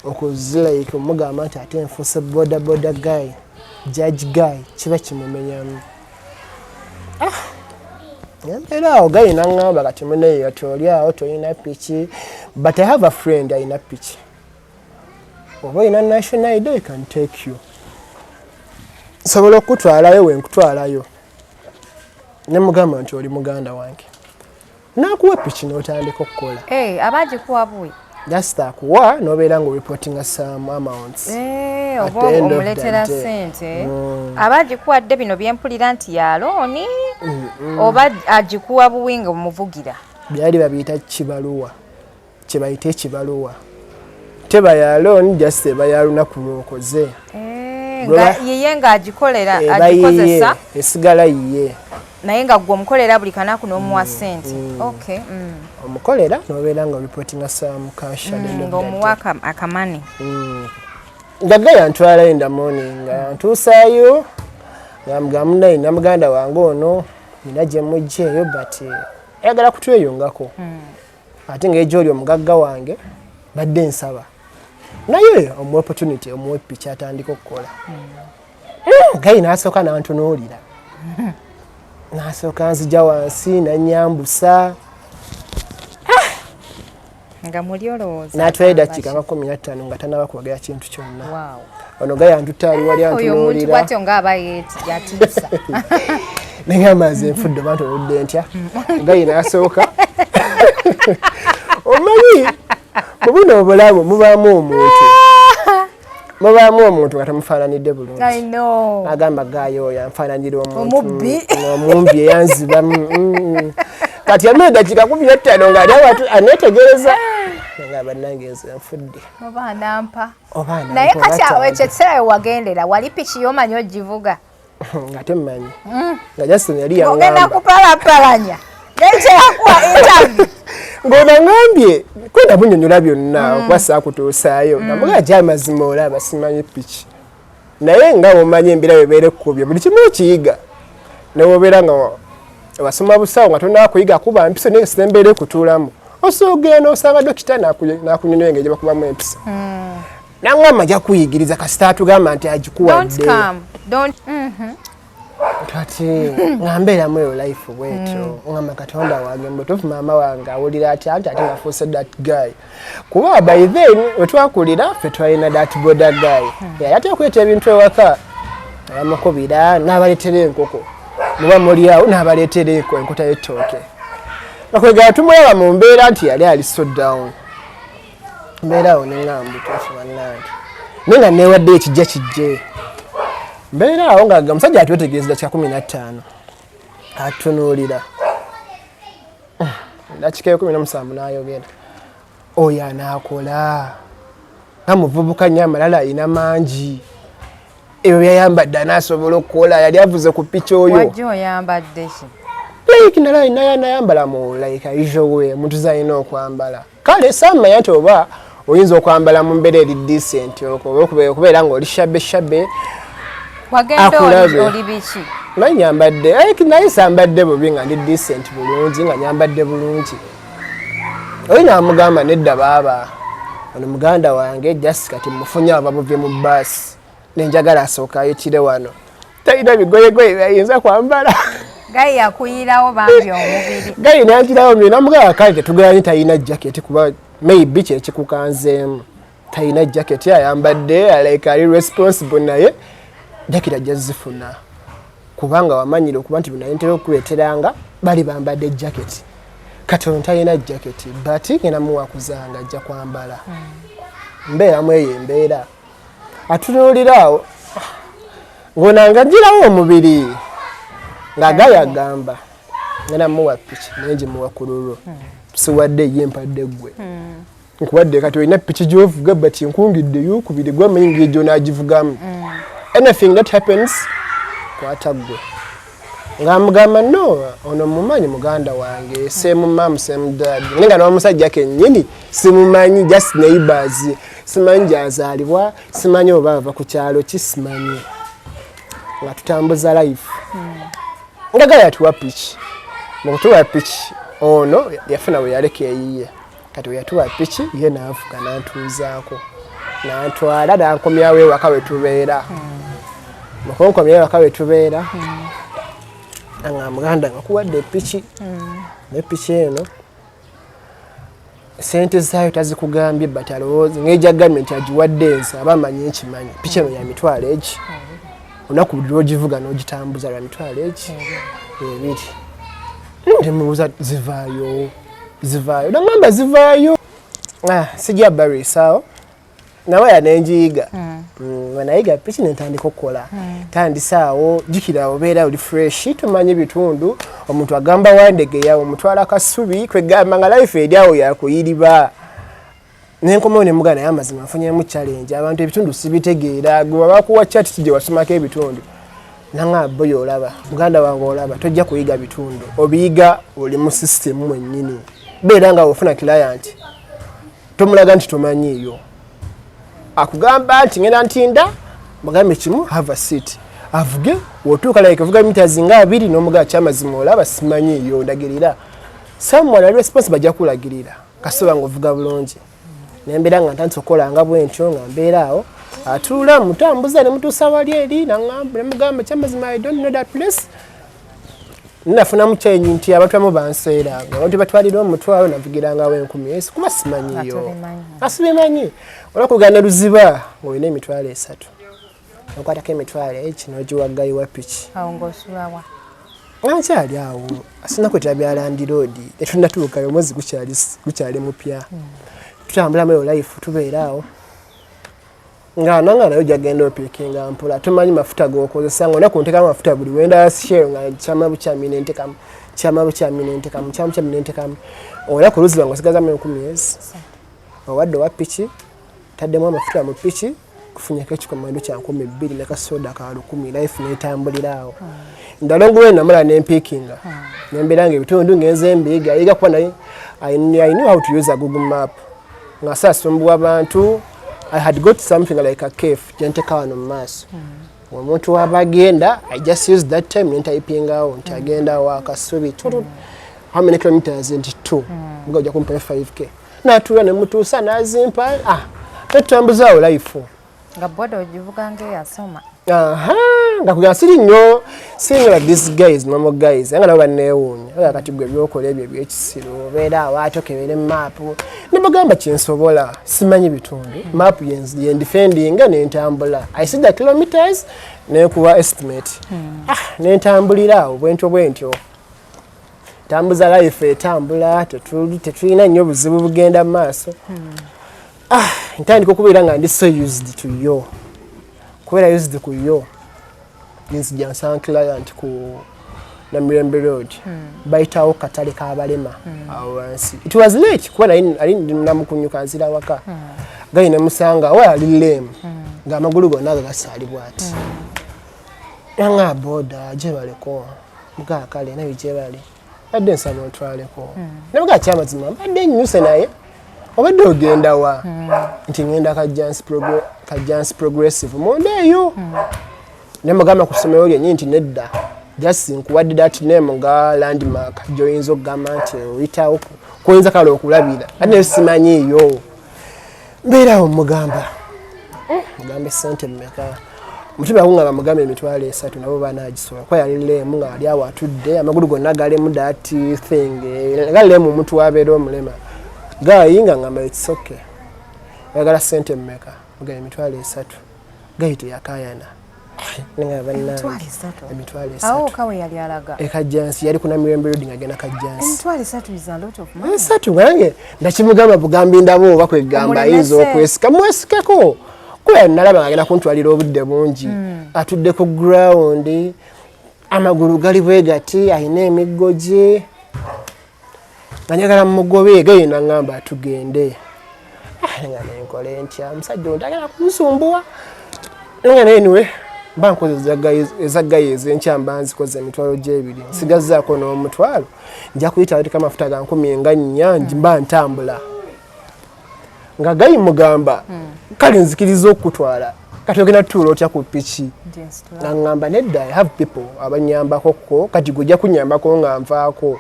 okuziraika, omugamba nti ate nfuuse boda boda guy, judge guy, kiba kimumenyamu. Embeera awo guy naŋŋamba kati muneyo toli awo tolina piki, but I have a friend alina piki, oba olina national ID, I can take you, nsobola okukutwalayo. Wenkutwalayo ne mugamba nti oli muganda wange, nakuwa piki n'otandika okukola. Eh, aba agikuwa buyi? Just akuwa n'obeera nga oreportinga some amounts. Eh, oba omuleetera sente. Aba agikuwadde, bino byempulira nti ya loan, oba agikuwa buwi nga omuvugira? Byali babiyita kibaluwa, kyebayita ekibaluwa, teba ya loan, just eba ya lunaku lwokoze. Eh, yiye ng'agikolera, agikozesa. Esigala yiye. Naye nga gwe omukolera buli kanaku n'omuwa ssente. Okay. Omukolera n'obeera nga reportinga some cash. Ng'omuwa akamani. Nga guy yantwalayo in the morning, nga ntuusaayo, nga mugamba munaye na muganda wange ono nina gye mugjeeyo, but ayagala kutweyungako, ate ngaegyoli omugagga wange badde nsaba naye omuwa opportunity, omuwa epiki atandika okukola. Guy n'asooka nantunuulira, n'asooka nzija wansi nanyambusa. Nga muli olowooza N'atwala eddakiika nga 15 nga tanaba kwogera kintu kyonna. Ono ga yantutte ali wali Oyo omuntu antunuulira. Bwatyo ng'aba yatiisa. Nengamba nze nfudde, oba ntunudde ntya? Gayi n'asooka. Omanyi mu buno obulamu mubaamu omuntu nga temufaananidde bulungi. I know. Agamba gaayo oyo anfaananira omuntu Omubbi. Omumbi eyanziba. Kati yamala eddakiika 15 ng'ali awatu aneetegereza nga bannange nze nfudde. Oba anampa. Oba anampa, Naye oba kati awo tampa. ekyo ekiseera we wagendera wali piki yomanyi ogivuga? Nga temmanyi, nga Justin yali Ogenda yaŋŋamba. Kupalapalanya nekyeyakuwa interview. Ng'ono aŋŋambye kwenda munyonyola byonna okuba saakutuusaayo, namugaa gya amazima olaba simanyi piki, naye nga womanyi embeera webeera ekkubye buli kimu okiyiga, newobeera nga wasoma busawo nga tonaba kuyiga kuba mpiso, naye sita embeera ekutuulamu osobola ogenda n'osanga dokita n'akunyonyola engeri gye bakubamu empiso. Naŋŋamba ajja kuyigiriza kasita atugamba nti Don't agikuwadde. come, don't. Kati nga mbeeramu eyo life bwetyo, ngamba Katonda wange, mubutuufu maama wange awulira atya nti ate nafuuse that guy? Kuba by then wetwakulira ffe twalina that boda guy, yali atera okuleeta ebintu ewaka, abamukubira n'abaleetera enkoko, muba muli awo n'abaleetera enkota y'ettooke. Bakwegala tumulaba mu mbeera nti yali ali so down. Mbeera awo neŋŋamba butuufu bannange, naye nga neewadde ekijja kijje. Mbeera awo nga omusajja atwetegereza kya 15 atunuulira dakika 17 n'ayogera, oyo anaakola nga muvubuka nnyo, amalala alina mangi, ebyo byayambadde anaasobola okukola? Yali avuze ku piki oyo. Wajja oyambadde ki? Like nala nayambala mu like usual way omuntu zalina okwambala. Kale saamanya nti oba oyinza okwambala mu mbeera eri decent oba okubeera ng'oli shabby shabby. Wagenda Akulabe. oli biki? Naye nyambadde like naye sambadde bubi, nga ndi decent bulungi, nga nyambadde bulungi. Oyo namugamba, nedda baaba, ono muganda wange, just kati mufunye aba buvye mu baasi, nenjagala asooka ayitire wano, talina bigoyegoye byayinza kwambala. Guy yakuyirawo bambi omubiri. Guy nankirawo mbi, namugamba kale tetuganye, talina jacket, kuba maybe kyekikukanzeemu, talina jacket ayambadde like ali responsible, naye jacket ajja zifuna kubanga wamanyire okuba nti bino ntera okuleeteranga bali bambadde jacket. Kati ono talina jacket, but ngenda muwakuzanga ajja kwambala. Mbeeramu eyo embeera, atunuulira awo ng'onanga ngirawo omubiri ng'agayo agamba ngenda muwa piki, naye ngimuwa ku lulwo, siwadde ye, mpadde ggwe, nkuwadde kati olina piki gyovuga, but nkungidde yokubiri gwamanyi ngeri gyonagivugamu, anything that happens kwata ggwe. Ng'amugamba no, ono mumanyi, muganda wange, same mum same dad, naye nga n'omusajja kennyini simumanyi, just neighbors, simanyi gyazaalibwa, simanyi oba ava ku kyalo ki, simanyi. Nga tutambuza life nga guy atuwa piki. Mu kutuwa piki ono yafuna bwe yaleka eyiye, kati we yatuwa piki ye n'avuga n'antuuzaako n'antwala n'ankomyawo ewaka we tubeera. Mukunkomyawo ewaka we tubeera, nga muganda nga kuwadde epiki, nepiki eno sente zaayo tazikugambye, but alowooza ng'ejagambye nti agiwadde ensi aba amanyi nkimanyi piki eno ya mitwalo egi, olunaku buli lwogivuga n'ogitambuza lwa 20,000. Temubuuza zivaayo zivaayo, nagamba zivaayo. Ah, sijja bariisaawo nawaya nenjiyiga. Nayiga piki nentandika okukola, tandisaawo jukira obeera oli fresh, tomanyi bitundu, omuntu agamba Wandegeya, omutwala Kasubi, kwegamba nga life eri awo yakuyiriba. Nenkomawo nemugaa, naye amazima nfunyemu challenge, abantu ebitundu sibitegeera, gwe babakuwa chart gye wasomako ebitundu? Nanga boyo olaba muganda wange, olaba tojja kuyiga bitundu, obiyiga oli mu system mwennyini. Beera nga ofuna client tomulaga nti tomanyiiyo, akugamba nti ngenda ntinda, mugambe kimu, have a seat, avuge, wotuuka like avuga meters nga 20 n'omugaa kyamazima olaba simanyiiyo, ndagirira. Someone ali responsible ajja kulagirira kasoba nga ovuga bulungi. Nembeera nga ntandise okukola nga bwentyo, nga mbeera awo atuula mutambuza ne mutuusa wali eri, naŋŋamba nemugamba kyamazima I don't know that place. Nafunamu change nti abantu abamu banseeranga, abantu batwalira omutwalo, navugirangawo 1000 kuba simanyiyo. Tobimanyi. Asibimanyi olwakugana luziba ng'olina 30,000, okwatako emitwalo eki n'ogiwa guy wa piki. Awo ng'osulawa? Nga nkyali awo, sinakwetera bya landlord, tetunatuukayo, omwezi gukyali mupya. Tutambulamu eyo life, tubeera awo nga nanga nayo jagenda opiikinga mpola, tumanyi mafuta gokozesa nga onaku ntekamu mafuta buli wenda Shell nga kyama bukyami nentekamu, kyama bukyami nentekamu, kyama bukyami nentekamu. Olunaku luziba nga osigazamu 1000 ezi owadde owa piki, taddemu amafuta mu piki, kufunyako ekikomando kya 2000 ne kasoda ka 1000, life netambulira awo. Ndalongo we namala nempiikinga nembeera nga ebitundu ngenze mbiyiga yiga, kuba naye I knew how to use a Google Map nga saasumbuwa bantu. I had got something like a cafe gyenteka wano mu maaso, omuntu waba agenda, I just use that time nentayipingawo nti agenda wa Kasubi, how many kilometers, nti 2, nga ojja kumpa 5K, natuula nemutuusa nazimpa, ah, netutambuzaawo life. Nga boda ogivuga ng'eyasoma. Aha, nga kugamba siri nnyo, siri nnyo like these guys, normal guys, nga nabo banneewuunya. Oba kati gwe byokola ebyo ebyekisiru, obeera awo ate okebere maapu, ne bagamba kyensobola, simanyi bitundu, maapu yendifendinga nentambula. I see the kilometers nekuwa estimate, ah, nentambulira awo bwentyo bwentyo, tambuza life etambula, tetulina nnyo buzibu, bugenda mu maaso. Ah, ntandika okubeera nga ndi so used to yo, kubeera used ku yo, nzija nsanga client ku Namirembe Road, bayitawo katale k'abalema awo wansi. It was late kuba nali ali namukunyuka nzira waka, guy nemusanga we ali lame, ng'amagulu gonna gagasaalibwa ati nga boda gyebaleko mugaa kale naye gyebale badde nsaba ontwaleko, namugaa kyamazima mbadde nnyuse, naye obadde ogenda wa? Nti ngenda Kajjansi Progressive munda eyo. Nemugamba ku ssomero lyennyini, nti nedda, just nkuwadde that name nga landmark gyoyinza okugamba nti oyitawo kuyinza kale okulabira, ate naye simanyiiyo. Mbeerawo mugamba, mugamba esente mmeka? Omutima gungamba mugambe 30,000, nabo banagisobola kuba yali lame nga ali awo atudde, amagulu gonna galemu that thing nga lame, omuntu wabeera omulema. Guy nga ngamba it's okay, oyagala sente mmeka? Mugamba 30,000. Guy teyakayana. Nenga bannange, 30,000? Emitwalo Awo esatu. Kawe yali alaga? E Kajjansi, yali ku Namirembe Road nga agenda Kajjansi. 30,000 is a lot of money. Esatu nange ndakimugamba bugambi, ndaba oba kwegamba ayinza Omulemese. okwesika, mwesikeko kuba nalaba nga agenda kuntwalira obudde bungi, atudde ku ground, amagulu gali bwe gati, alina emiggo gye, nga njagala mugobe. Gaye naŋŋamba tugende. Ah, nga nenkole ntya, omusajja ono tagenda kunsumbuwa? Nga naye niwe mba nkoze eza guy ez'enkya, mba nzikoze 20,000, nsigazzaako n'omutwalo, nja kuyita ateeka amafuta ga 1004, mba ntambula. Nga guy mugamba kale nzikiriza okukutwala, kati ogenda tutuula otya ku piki? Nti nsitula. Nga ŋŋamba nedda, I have people abanyambako ko, kati gwe ojja kunyambako nga nvaako,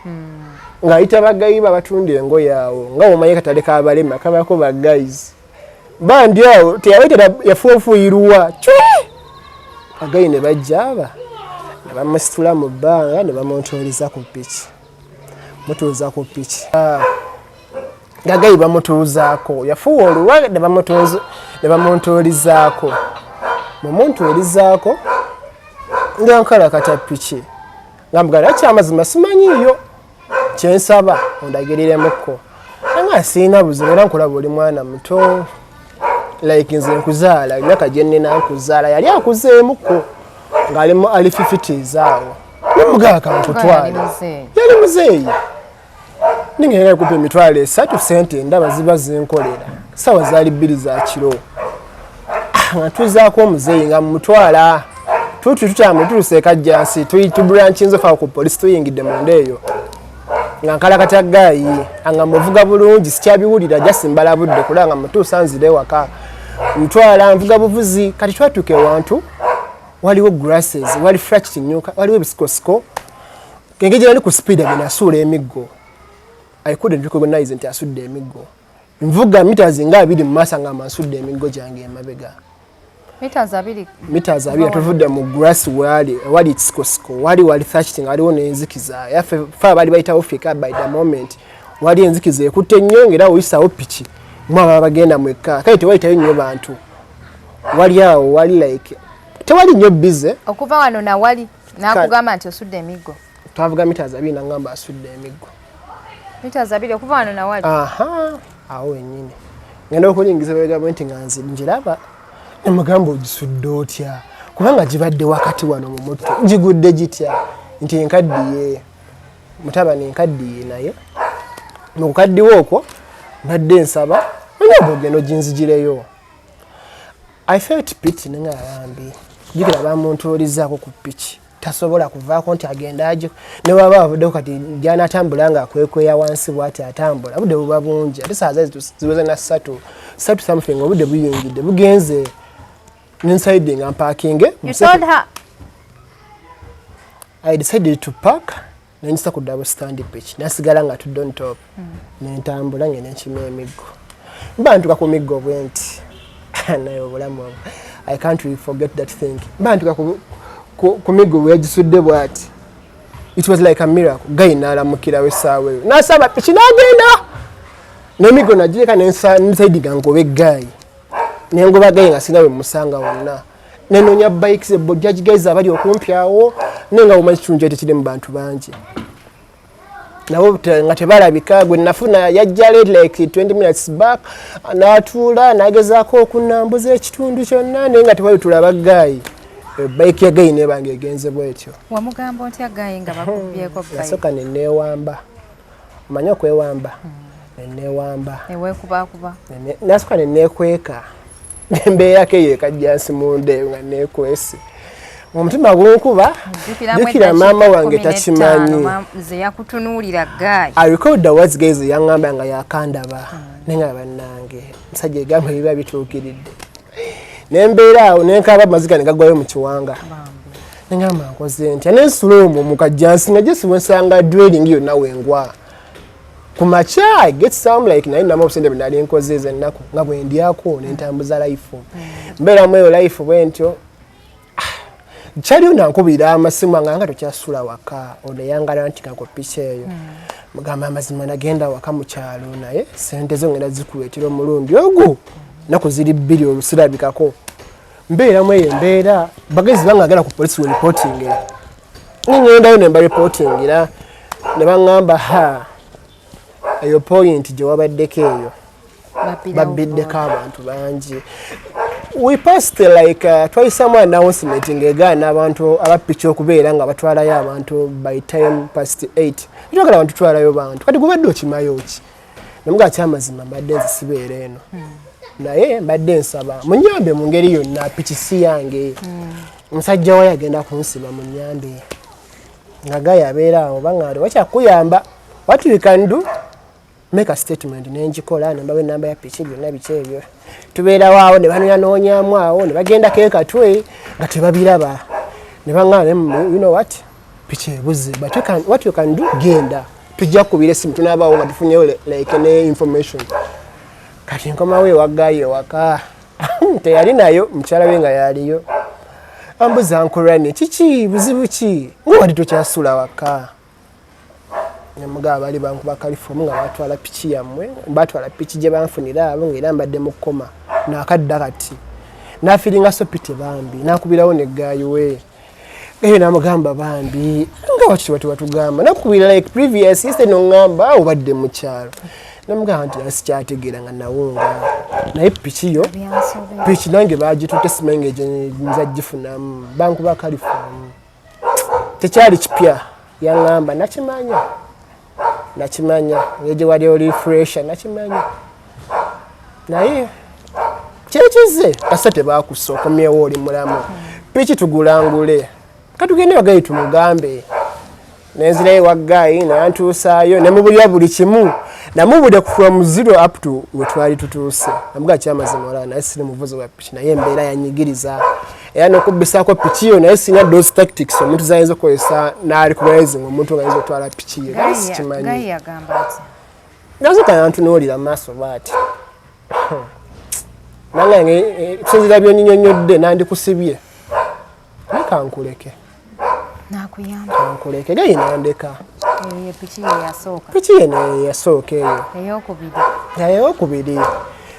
ng'ayita ba guy be abatunda engoye awo, nga womanyi katale k'abalema kabako ba guys bandi awo, teyabaitera yafuufuuyirwa cwe, ba guy ne bajja aba ne bamusitula mu bbanga ne bamuntuuliza ku piki, mutuuza ku piki. Ah, nga guy bamutuuzaako, yafuuwa oluwa ne bamuntuulizaako, mumuntuulizaako nga nkalakata piki, nga muganda kyamazima simanyiiyo, kyensaba ondagiriremukko, nga siina buzibu, era nkulaba oli mwana muto, like nze nkuzaala emyaka gye nnina nkuzaala. Yali akuzeemukko ng'ali mu early 50s awo, nemugaa kankutwale. Yali muzeeyi. Yali muzeeyi, ningenda kupa 30,000, sente ndaba ziba zinkolera. Sawa zaali 2 za kiro. Ah, nga tuzaako omuzeeyi nga mumutwala, tuti tutambule, tutuuse Kajjansi, tuburanchinze ofa ku polisi, tuyingidde munda eyo nga nkalakata guy nga muvuga bulungi, sikyabiwulira, just mbala budde kulaba nga mutuusa nzire ewaka, mutwala nvuga buvuzi. Kati twatuuka ewantu waliwo grasses, wali flat kinyuka, waliwo ebisikosiko, engeri gye nali ku speed agenda asuula emiggo. I couldn't recognize nti asudde emiggo. Nvuga meters nga 20 mu maaso nga nsudde emiggo gyange emabega. Meters 2. Meters 2 tuvudde mu grass, wali wali kisikosiko, wali thatching, waliwo n'enzikiza. Yaffe fe abaali bayitawo fika by the moment wali enzikiza ekutte nnyo, ng'era oyisawo piki mu ababa bagenda mwekka. Kale tewayitayo nnyo bantu, wali awo wali like tewali nnyo busy. Okuva wano nawali n'akugamba nti osudde emiggo? Twavuga meters 2, nangamba asudde emiggo. Meters 2 okuva wano nawali? Aha, awo wennyini. Ngenda okulingiza bwegamba nti nga nze njiraba, nemugamba, "Ogisudde otya? Kubanga gibadde wakati wano mu mutto, gigudde gitya?" Nti enkaddiye, mutabani, enkaddiye. Naye mu kukaddiwa okwo mbadde nsaba onyamba ogenda oginzigireyo. I felt pity, nenga bambi, jjukira bamuntuulizaako ku piki, tasobola kuvaako nti agenda aje ne waba avuddeko. Kati gyanatambula nga akwekweya wansi bwati atambula, obudde buba bungi, ate saa ziweze na 3, 3 something, obudde buyingidde bugenze nenside nga mpakinge. You told her? I decided to park, nengisa ku double stand pitch, nasigala nga tudde on top. Nentambula ngenda nkima emiggo, mba ntuka ku miggo bwe nti, naye obulamu obwo, I can't really forget that thing. Mba ntuka ku miggo bweyagisudde bwati, it was like a miracle. Guy nalamukirawo essaawa eyo, nasaba piki nagenda n'emiggo nagireka, nensaidiga ngoba guy, nengoba guy nga sina we musanga wonna, nenonya bikes, bajaj guys abali okumpi awo, naye nga bumanyi kitundu kyali tekiri mu bantu bangi, nabo nga tebalabika. Gwe nafuna yajja late, like 20 minutes back, n'atuula n'agezaako okunambuza ekitundu kyonna, naye nga tewali tulaba guy. Bike ya guy nebanga egenze bwetyo. Wamugamba otya guy nga bakubyeko bike? Nasooka neneewamba, omanyi okwewamba, neneewamba. Neweekubakuba? Nasooka neneekweka, nembeerako eyo ekajjansi munda eyo nga neekwese, omutima gunkuba. Jjukira maama wange takimanyi. Nze yakutunuulira guy. I recall the words guys yaŋŋamba nga yakandaba, naye nga bannange musajja egamba biba bituukiridde. Nembeera awo nenkaba, amaziga ne gagwayo mu kiwanga, neŋŋamba nkoze ntya? Nensula omwo mu kajjansi nga gye siwensanga dwelling yonna wengwa. Ku makya I get some like naye namu obusente bwe nali nkoze ezo ennaku nga bwe ndyako nentambuza life, mbeeramu eyo life bwe ntyo. Kyaliyo nankubira amasimu nga tokyasula waka, ono eyangala nti kanko piki eyo. Mugamba amazima, nagenda waka mu kyalo, naye sente zo ngenda zikuleetera omulundi ogwo, ennaku ziri 2 olusirabikako. Mbeeramu eyo embeera, bagezi bange agenda ku polisi we reporting, ningendayo nemba reportingira, ne baŋŋamba, "Ha, eyo point gye wabaddeko eyo babbiddeko abantu bangi." We passed like twayisamu announcement ng'egaana abantu abapiki okubeera nga batwalayo abantu by time past 8. Twagala abantu tutwalayo bantu, kati gubadde okimayo ki? Namugaa kyamazima mbadde nze sibeera eno, naye mbadde nsaba munyambe mu ngeri yonna, piki si yange, omusajja wayo agenda kunsiba, munyambe. Nga guy abeera awo baŋŋamba, wakyakuyamba, what we can do, make a statement. Nenjikola, nembawa enamba ya piki, byonna biki ebyo. Tubeerawo awo ne banonyanoonyamu awo, ne bagendako ekatwe nga tebabiraba, ne baŋŋamba, "You know what, piki ebuze, but what you can do, genda, tujja kukubira esimu, tunaabawo nga tufunyeyo like ne information." Kati nkomawo ewa guy ewaka, teyali nayo, mukyala we nga yaliyo. Ambuza, "Nkulwane kiki? Buzibu ki nga wali tokyasula waka?" Nemugaba, bali bankuba kalifomu nga batwala piki yammwe, batwala piki gye banfunira abo, ngaera mbadde mu kkoma nakadda. Kati nafiringa so pity bambi, nakubirawo ne guy we eyo, namugamba, "Bambi, nga waki watugamba nakubira like previous yesterday, noŋŋamba obadde mu kyalo?" Namugamba nti nsikyategeera nga nawunga, naye piki yo, piki nange bagitutte, simanyi egyo nza gifunamu, bankuba kalifomu." Tekyali kipya, yaŋŋamba, "Nakimanya, nakimanya ngegye wali oli fresha, nakimanya, naye kyekize kasa tebakussa, okomyewo oli mulamu, piki tugulangule, katugende wa guy tumugambe." Nenzirayo wa guy, nantuusaayo, nemubulira buli kimu, namubulira from zero up to we twali tutuuse. Namugaa kyamazima olaba, naye siri muvuzi wa piki, naye embeera yanyigiriza era nokubbisaako piki yo, naye sina those tactics omuntu zayinza okukozesa narecognising omuntu nga ayinza okutwala piki ye, naye sikimanyi. Guy yagamba ati? Nasooka yantunuulira mu maaso bwati. Nange kusinziira byonyinyonnyodde nandikusibye, naye kankuleke. Nakuyamba. Kankuleke, gaye nandeka. Eyo piki ye yasooka? Piki ye yasooka eyo. Eyokubiri?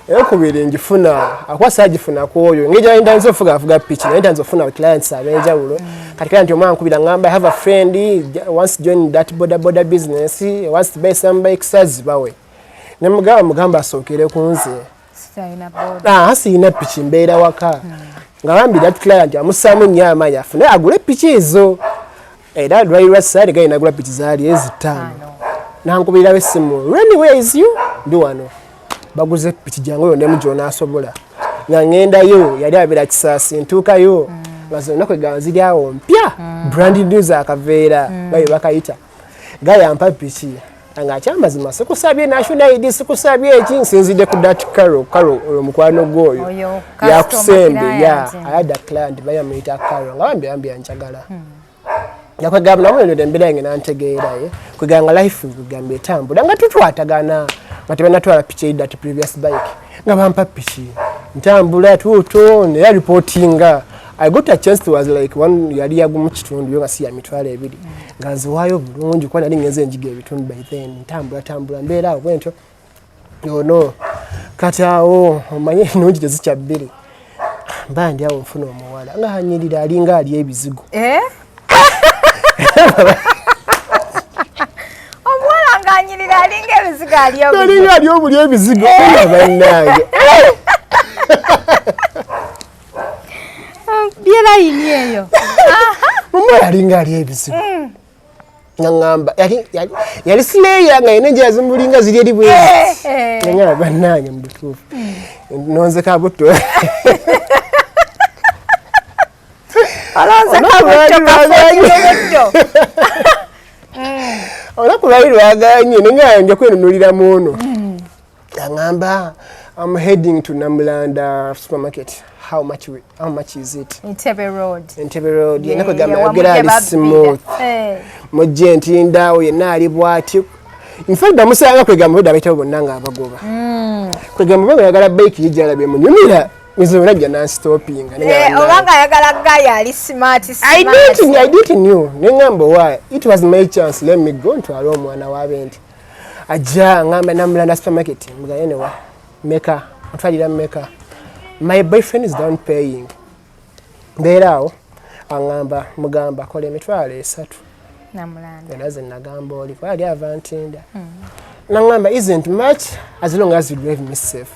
Eyokubiri ngifuna akuba saagifuna ku oyo, engeri gyali ntandise ofuga afuga piki, naye ntandise ofuna clients ab'enjawulo. Kati client omu ankubira, ngamba, "I have a friend wants to join that boda boda business, wants to buy some bikes, azibawe." Ne mugamba, mugamba asookere ku nze. Sitalina boda. Ah, siyina piki, mbeera waka. Nga bambi that client amussaamu nnyo amaanyi afune agule piki ezo. Era lwali lwa saali, gaye nagula piki zaali ezitaano. Ano. Nankubirirawo essimu, "Reni, where is you?" "Ndi wano, baguze piki, jangu yonnemu gy'onaasobola." Nga ŋŋendayo, yali abeera Kisaasi, ntuukayo nga zonna kwegamba ziri awo mpya, brand new, zakaveera nga bye bakayita. Gayampa piki nga akyamazima, sikusabye national ID, sikusabye eki, nsinzidde ku that Caro. Caro oyo mukwano gwoyo. Oyo yakusembe customer ya client. I had a client bayamuyita Caro, nga bambi bambi yanjagala. Yakwegamba namuyonera embeera yange nantegeera ye kwegamba nga life kwegamba etambula nga tutwatagana, nga tebanatwala piki eri that previous bike, nga bampa piki ntambula tuuto naye reportinga. I got a chance to was like one yali yagumu kitundu yo nga si ya 20,000, nga nziwaayo bulungi kuba nali ngenze njiga ebitundu by then. Ntambula tambula mbeera awo bwentyo ono kati awo omanye ennungi tezikya bbiri, mba ndi awo nfuna omuwala nga anyirira alinga ali ebizigo. Eh? Omuwala ng'anyirira alinga ebizigo ali obuzigo. Alinga ali obuli ebizigo nga bannange. Byelayini eyo. Omuwala alinga ali ebizigo naŋŋamba yali sileeya nga yina enjala zimulinga ziri eri bwezi. Naŋŋamba bannange mu butuufu nonze kabutto. Olonze Olunaku kabutto lwali lwaganye. kafuukibutto. Olunaku lwali lwaganye nenga nja kwenunulira mu ono. Aŋŋamba, "I'm heading to Namulanda supermarket. How much is it?" Entebbe Road. Entebbe Road. Yenna kwegamba Ye, yogera ali wamugye smooth. babbira. Mujje ntindaawo yenna ali bwati. In fact bamusanga kwegamba obudde abayitawo bonna ng'abagoba. Kwegamba oba oyagala bike yijjalabye munyumira nze olajja nanstopinga. Oba ng'ayagala guy ali smart. I smart. didn't, I didn't knew. Nengamba why? It was my chance. Let me go ntwale omwana w'abendi. Ajja ngamba Namulanda supermarket. Mugamba ne wa meka otwalira meka. My boyfriend is down paying. Mbeera awo aŋŋamba, mugamba kola 30,000. Namulanda. Era ze nagamba oli kuba yali ava Ntinda. Naŋŋamba isn't much as long as you drive me safe.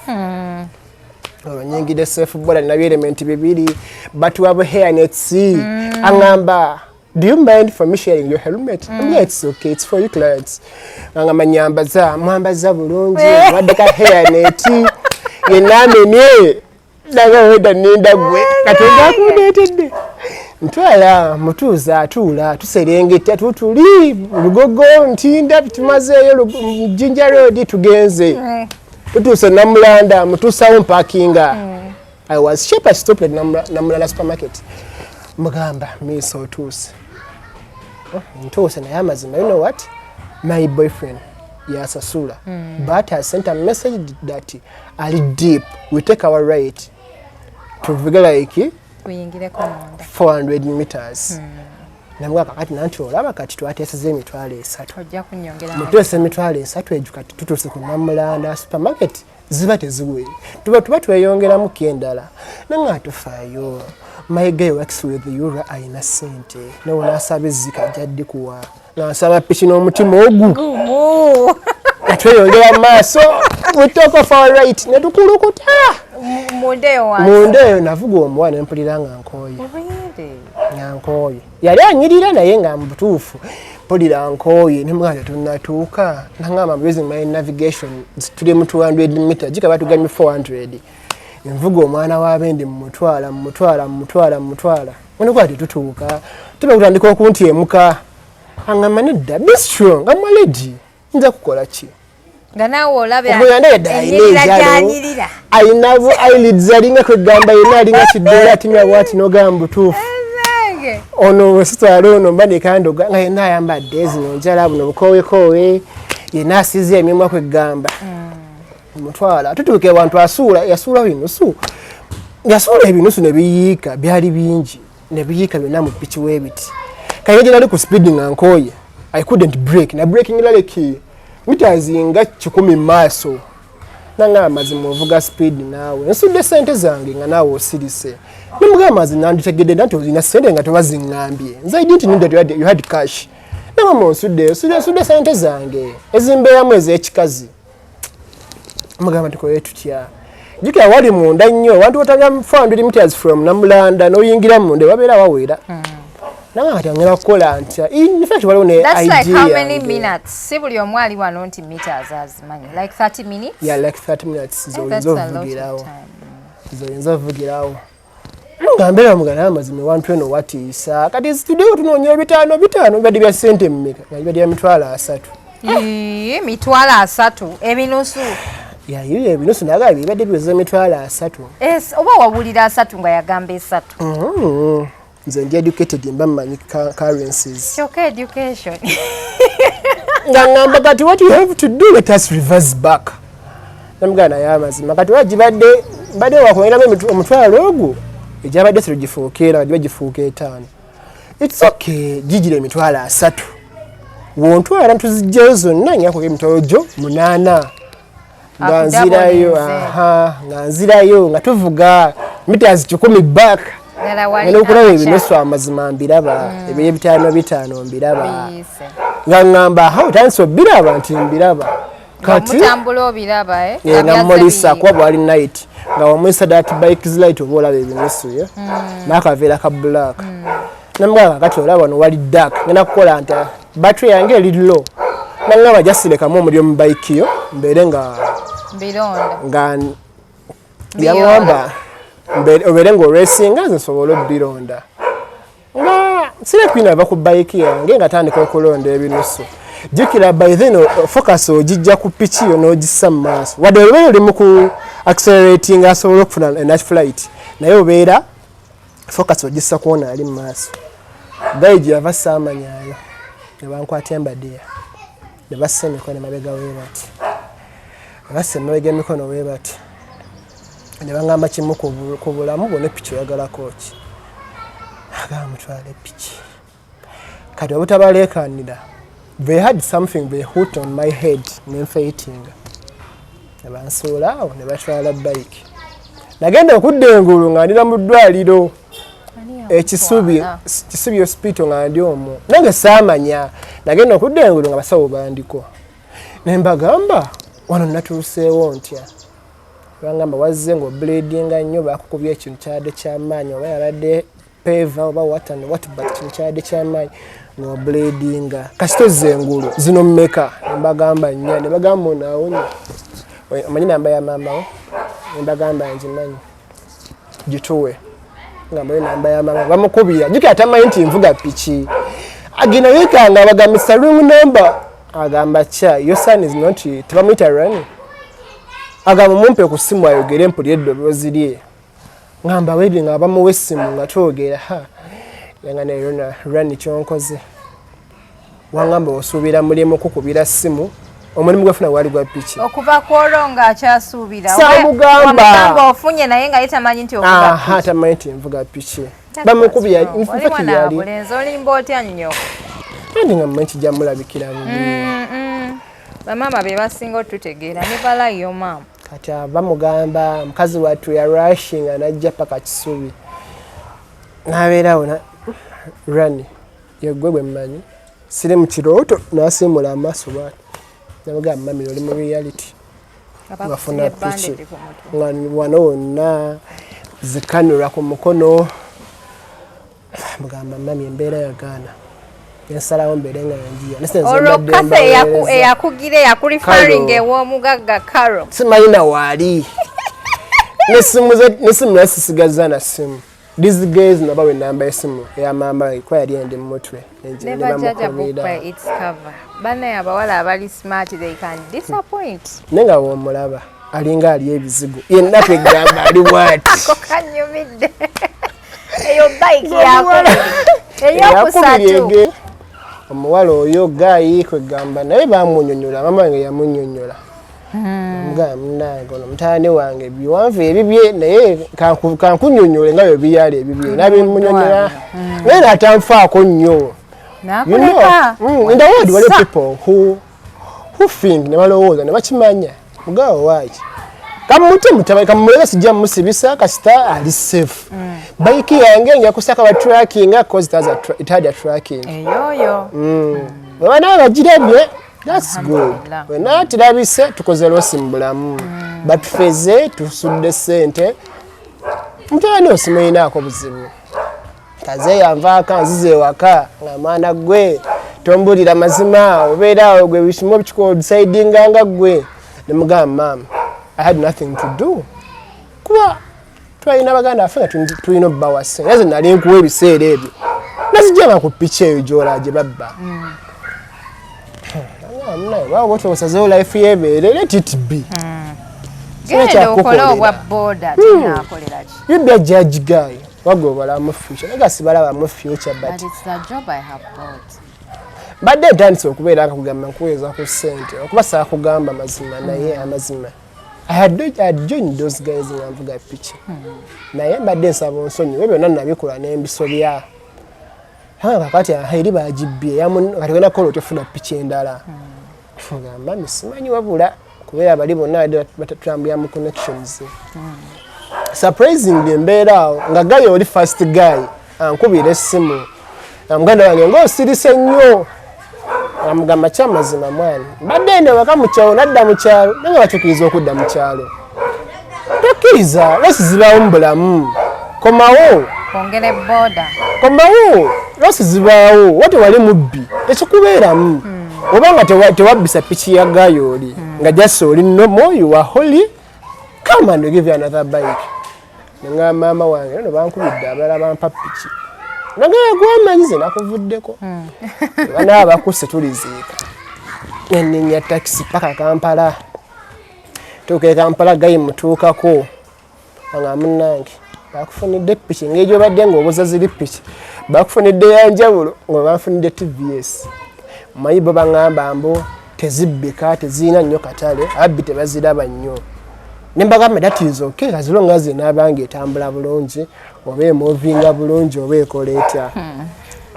Olwo nyingidde safe boda, nina byelementi bibiri batuwa bu hairnets. Aŋŋamba, "Do you mind for me sharing your helmet?" I'm like, "It's okay, it's for you clients." Aŋŋamba nyambaza, mwambaza bulungi, wadde ka hairnet yenna amenye nanga weda ninda gwe Katonda akundeetedde. Ntwala mutuuza atuula tuserengeta tutuli Lugogo Ntinda tumazeeyo Jinja Road tugenze tutuuse Namulanda mutuusawo mpakinga. I was sharp. I stopped at Namulanda supermarket. Mugamba, "Miss, otuuse?" "Oh, ntuuse, naye amazima, you know what, my boyfriend yasasula, but I sent a message that ali deep. We take our right tuvuge like Kuyingireko munda. 400 meters." Namugamba kakati nanti olaba kati twateeseza 30,000. Ojja kunyongera. Muteesa 30,000 egyo, kati tutuuse ku Namulanda supermarket ziba teziwere, tuba tweyongeramu ki endala. Nanga tofaayo, my guy works with ura, ayina sente, nawe nasaba ezzika ajja ddikuwa. Nga nsaba piki n'omutima ogu. Gumu. Nga tweyongera mu maaso, we talk of our right ne tukulukuta. Munda eyo wansi. Munda eyo navuga omuwa ne mpulira nga nkooye. Really? Nga nkooye, yali anyirira naye nga mu butuufu mpulira nkooye. Nemugamba tetunnatuuka. Nangamba, "I'm using my navigation, tuli mu 200 meter gikaba tugambye 400." Nvuga omwana w'abendi mumutwala mumutwala mumutwala mumutwala onokuba tetutuuka, tuba kutandika okuntyemuka. Angamba, "Nedda, be strong, I'm a lady, nza kukola ki?" Nga naawe olaba Oyo ndabye alina ennyirira enjalo. Gyanyirira. Alina bu eyelids alinga kwegamba yenna alinga kidoola atimya bwati n'ogamba butuufu. Ezange. Ono wesitwala ono mba nekandoga nga yenna ayambadde zino njala buno bukowekoowe yenna asize emimwa kwegamba. Mutwala tutuuka ewantu asuula, yasuula binusu, yasuula ebinusu ne biyiika, byali bingi, ne biyiika byonna mu piki w'ebiti. Kati gye nali ku speed nga nkooye, I couldn't brake, na braking like meters nga 100 mu maaso. Nangamba, "Amazima ovuga speed naawe, nsudde sente zange nga naawe osirise." Nemugamba, "Amazima nanditegedde nti olina sente nga tebaziŋŋambye. Nze I didn't know that you had cash." Nangamba, "Onsudde sente zange ezimbeeramu ez'ekikazi." Mugamba, "Tukole tutya?" Jjukira wali munda nnyo, wantu otanga 400 meters from Namulanda n'oyingira munda, wabeera wawera. Nanga kati ngenda kukola ntya? In fact waliwo ne That's like idea how many yange. minutes? Si buli omu ali wano nti meters azimanyi. Like 30 minutes? Yeah, like 30 minutes. Eh, Zoyinza that's a lot of ovugirawo. time. Zoyinza ovugirawo nga mbeera mugana. Amazima ewantu eno watiisa. Kati situdeyo tunoonya ebitaano bitaano, bibadde bya ssente mmeka? Nga bibadde bya 30,000. Ii, 30,000 ebinusu? Yayiyo ebinusu, naye bibadde biweza 30,000. Oba wawulira asatu nga yagamba esatu? Nze ndi educated, mba mmanyi currencies. Kyokka education. Nga ngamba, "Kati what you have to do, let us reverse back." Namugana, "Naye amazima kati wagibadde mbadde wakwongeramu omutwalo ogwo, egyabadde esatu gifuuka era giba gifuuka etaano. It's okay, gigira 30,000 wontwala ntuzijjayo zonna, nyakuga emitwalo gyo 8," nga nzirayo. Akudabolinze. Aha, nga nzirayo nga tuvuga meters 100 back. Ddala wali Ngenda okulaba amaca. ebinusu, amazima mbiraba, ebyo bitaano bitaano mbiraba. Biyiise. Nga ŋŋamba, "Aha, otandise obiraba?" Nti, "Mbiraba." Kati mutambula obiraba, eh? Nga Nga mulisa byazze. Kuba bwali night, nga wamulisa that bike's light, oba olaba ebinusu ye n'akaveera ka black. Namugamba, "Kati olaba wano wali dark, ngenda kukola nti battery yange eri low." Naŋŋamba, "Jasirekamu omuliro mu bike yo mbeere nga Bironda. Nga yaŋŋamba, "Obeere ng'olwesinga nze nsobole obbironda." Nga sire ava ku bike yange nga tandika okulonda ebinusu. Jjukira by then focus ogijja ku piki yo n'ogissa mu maaso, wadde obeera oli mu ku accelerating asobole okufuna enough flight, naye obeera focus ogissa kwona ali mu maaso. Gayi gye yava saamanyayo, ne bankwata embadeya ne bassa emikono emabega we bati, ne bassa emabega emikono we bati, ne baŋŋamba kimu ku bulamu bwonna, "Epiki oyagalako ki?" Agamba, "Mutwala epiki." Kati obutabaleekanira, they had something they put on my head, nenfaintinga, ne bansuula awo ne batwala bike. Nagenda okudda engulu nga ndira mu ddwaliro ekisubi, Kisubi Hospital, nga ndi omwo nange saamanya. Nagenda okudda engulu nga basawo bandiko, ne mbagamba, "Wano natuuseewo ntya?" Bangamba, "Wazze ng'obleedinga nnyo, bakukubye ekintu kyadde kyamaanyi, oba yabadde paver oba what and what, but kintu kyadde kyamaanyi ng'obleedinga. Kasita ozza engulu zino mmeka?" Ne mbagamba, "Nnya." Ne bagamba, "Onaawonya? Omanyi namba ya maama wo?" Ne mbagamba, "Ngimanyi, gituwe." Ngamba yo namba ya maama, bamukubira. Jjukira tamanyi nti nvuga piki. Agenda yekanga, bagamba, "It's a wrong number." Agamba, "Kya, your son is not, tebamuyita Rani?" Agamba, "Mumpe ku ssimu ayogere mpulire eddoboozi lye." Ngamba weri nga bamuwa essimu nga twogera, ha yanga nayo na Rani, kyonkoze wangamba osuubira mulimu kukubira ssimu, omulimu gwefuna gwali gwa piki. Okuva kwolwo ng'akyasuubira. Saamugamba. Wamugamba ofunye, naye nga ye tamanyi nti ovuga. Aha, tamanyi nti nvuga piki. Bamukubira. Oli in fact mwana yali bulenzi, olimba otya nnyo? Andi nga mmanyi kijja mulabikira bubi. Bamaama be basinga otutegeera. Never lie your mom. Kati bamugamba, mukazi wattu ya rushinga najja paka Kisubi, nabeerawo na Rani yegwe gwe mmanyi, siri mu kirooto. Nasiimula amaaso bwati, namugamba, "Mami, oli mu reality." Wafuna piki nga wano wonna zikanula ku mukono. Mugamba, "Mami, embeera yagaana, ensalawo mbeere nga njiya." Olwo kase eyakugira eyakureferring ew'omugagga Caro? Simanyi na waali, nesimu naye sisigaza na simu. These guys nabawa enamba y'essimu eya maama kuba yali endi mu mutwe. Ne Never judge a book bamukubira. by its cover. Bannaye abawala abali smart, they can disappoint. Naye nga womulaba alinga ali ebizigo yenna, kwegamba ali bwati. Ako kanyumidde. Eyo bike yakubiri, Eyakubiri. eyokusatu. Omuwala oyo gayi kwegamba naye bamunyonyola, mama wange yamunyonyola. Mugamba, "Munange, ono mutaani wange, biwanvu ebibye, naye kankunyonyole nga bwe biyala ebibye." Nabimunyonyola, naye natanfaako nnyo. You know, Nakuleka. In the world waliwo people who think ne balowooza ne bakimanya. Mugaba waaki, kamute mutabani, kamuleke, sijja musibisa kasita ali safe. Bike yange nja kusaka ba tracking, cause it had a tracking. Eyoyo. Bwe banaaba bagirabye, that's good. Alhamdulillah. Bwe tirabise, tukoze loss mu bulamu, batufeze, tusudde ssente. Mutabani osimuyinaako buzibu, kaze yanvaako anziza ewaka nga mwana gwe tombulira mazima, obeera awo gwe bikimu bikikodecidinga nga gwe. Nemugamba, "Maama, I had nothing to do, kuba twalina baganda baffe nga tulina obbawa ssente, naze nali nkuwa ebiseera ebyo nazijjanga ku piki eyo gyolaba gye babba." Naye osazeewo life yebeere, let it be. Sina Genda okole kyakukolera. obwa boda, tunakolera ki? You be a judge guy, wagwe obalamu future, naye gasibalabamu future, but But it's the job I have got. Mbadde ntandise okubeera nga kugamba nkuweeza ku ssente okuba saakugamba mazima, naye amazima I had joined those guys nga nvuga piki, naye mbadde nsaba onsonyiwe, byonna nabikola n'embisobya. Kakati aha eri bagibbye, kati ogenda kukola otya? Piki endala? Ngamba misimanyi, wabula kubeera bali bonna badde batambulira mu connections. Surprisingly, embeera awo nga guy oli first guy ankubira essimu, muganda wange ng'osirise nnyo. Amugamba, "Kyamazima mwana, mbadde eno waka mu kyalo, nadda mu kyalo, naye nga bakyukiriza okudda mu kyalo. Tokkiriza loss zibaawo mu bulamu, komawo." Kwongere boda. Komawo, loss zibaawo, wa tewali mubbi, tekikubeeramu. Oba nga tewabbisa piki ya guy oli nga just oli normal, you are holy, come and we give you another bike. Nengamba maama wange, "No bankubidde, abalala bampa piki." Nagamba, "Gwamanyi ze nakuvuddeko, banaaba bakusse tuliziika." Neninya takisi paka Kampala. Tuuka e Kampala, guy mutuukako nga, "Munnange, bakufunidde piki." Engeri gyobadde ng'obuza ziri piki, bakufunidde yanjawulo, nga banfunidde TVS. Manyi bo baŋŋamba mbu tezibbika, tezirina nnyo katale, ababbi tebaziraba nnyo. Ne mbagamba, "That is okay, as long as enaabanga etambula bulungi, oba emovinga bulungi, oba ekola etya."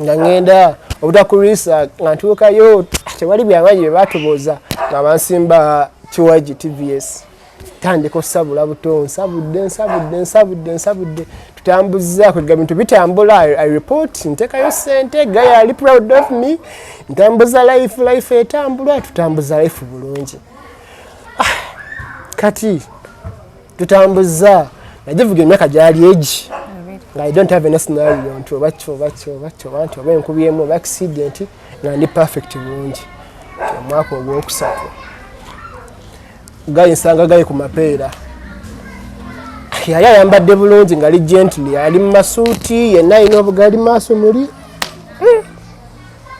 Nga ŋŋenda obutakulwisa, nga ntuukayo, tewali byamaanyi bye batubuuza, nga bansimba kiwagi TVS. Tandika osabula buto, nsabudde, nsabudde, nsabudde, nsabudde, tutambuzza, kwega bintu bitambula. I report, ntekayo sente, guy ali proud of me, ntambuza life, life etambula, tutambuza life bulungi. Kati tutambuza, nagivuga emyaka gyali egi nga I don't have any scenario nti oba ki, oba ki, oba ki, oba nti oba enkubyemu oba accident, nga ndi perfect bulungi. Omwaka ogwokusatu, guy nsanga guy ku mapeera, yali ayambadde bulungi, nga ali gently, ali mu masuuti, yenna alina obugali maaso muli.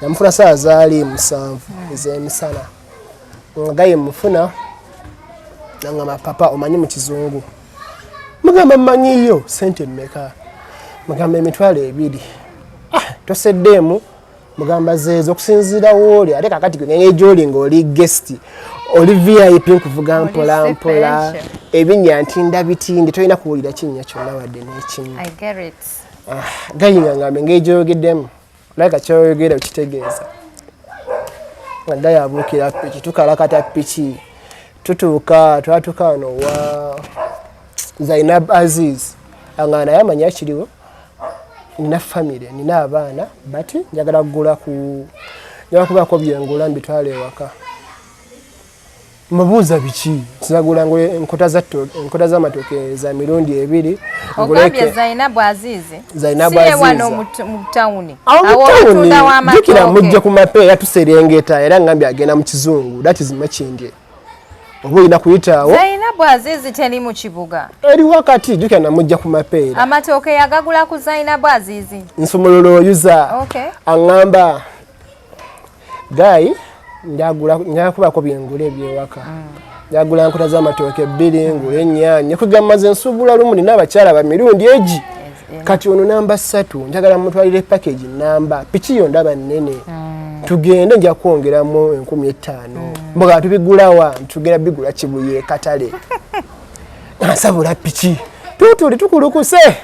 Namufuna saa zaali 7 ez'emisana, nga guy mufuna, nangamba, "Papa, omanyi mu kizungu?" Mugamba, "Mmanyiyo." "Sente mmeka?" Mugamba, "20." "Ah, toseddeemu?" Mugamba, "Zeezo okusinziira wooli, ate kakati gwe gyoli ng'oli guest, oli VIP, nkuvuga mpola mpola, ebinnya ntinda bitindi, tolina kuwulira kinnya kyonna wadde n'ekimu." I get it. Ah, guy nga ngamba, engeri gyoyogeddemu like kyoyogera okitegeeza. Nga guy abuukira piki, tukalakata piki, tutuuka, twatuuka wano wa Zainab Aziz, nga naye amanyi akiriwo, nina family, nina abaana, but njagala kugula ku, njagala kubaako byengula mbitwale ewaka. Mubuuza biki? Sinagula enkota z'amatooke za mirundi ebiri. Ogambye Zainabu Azizi? Zainabu Si ye Aziza. Wano mu tawuni? Awo mu Awo tawuni. otunda w'amatooke. Jjukira mujje ku mapeera, tuserengeta, era ngambye agenda mu kizungu, that is Makindye, oba olina kuyitaawo. Zainabu Azizi teri mu kibuga? Eri wakati. Jjukira namujja ku mapeera. Amatooke yagagula ku Zainabu Azizi? Nsumulula oyuza. Okay. Aŋŋamba, "Guy, njagula kubaako byengula ebyewaka, njagula nkota z'amatooke bbiri, ngula ennyaanya." Kugamba ze nsuubula lumu, nina abakyala ba mirundi egi, kati ono namba 3, njagala mutwalire package namba, piki yo ndaba nnene. Tugende, nja kwongeramu 5000. Mbuga tubigulawa? Tugenda bigula Kibuye katale. Nsabula piki, tutuli tukulukuse,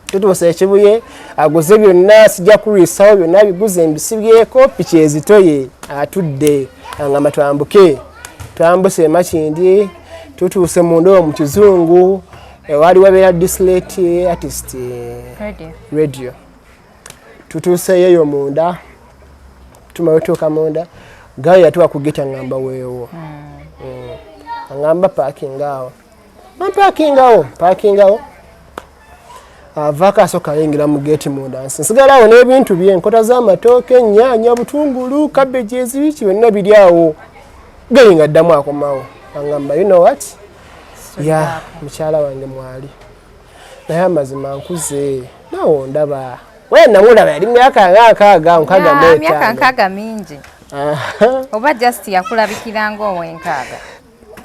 tutuuse Ekibuye, aguze byonna, sijja kulwisawo, byonna biguze, mbisibyeko piki ezitoye, atudde angamba twambuke. Twambuse Makindi, tutuuse munda omwo mu kizungu ewali wabeera Dislate Artist Radio. Tutuuseyo eyo munda, tumala otuuka munda, gayo yatuwa ku gate, aŋŋamba weewo. Aŋŋamba parking awo, mpakingawo, mpakingawo, avaako asooka ayingira mu geeti munda, nsi nsigala awo n'ebintu bye, enkota z'amatooke, ennyaanya, butungulu, cabbage, ezibiki byonna biri awo. Gayi nga addamu akomawo, aŋŋamba, "You know what, ya mukyala wange mwali, naye amazima nkuze, naawe ondaba." We namulaba yali myaka nga 65, 65. Myaka 60 mingi, oba just yakulabikira ngaowenkaaga?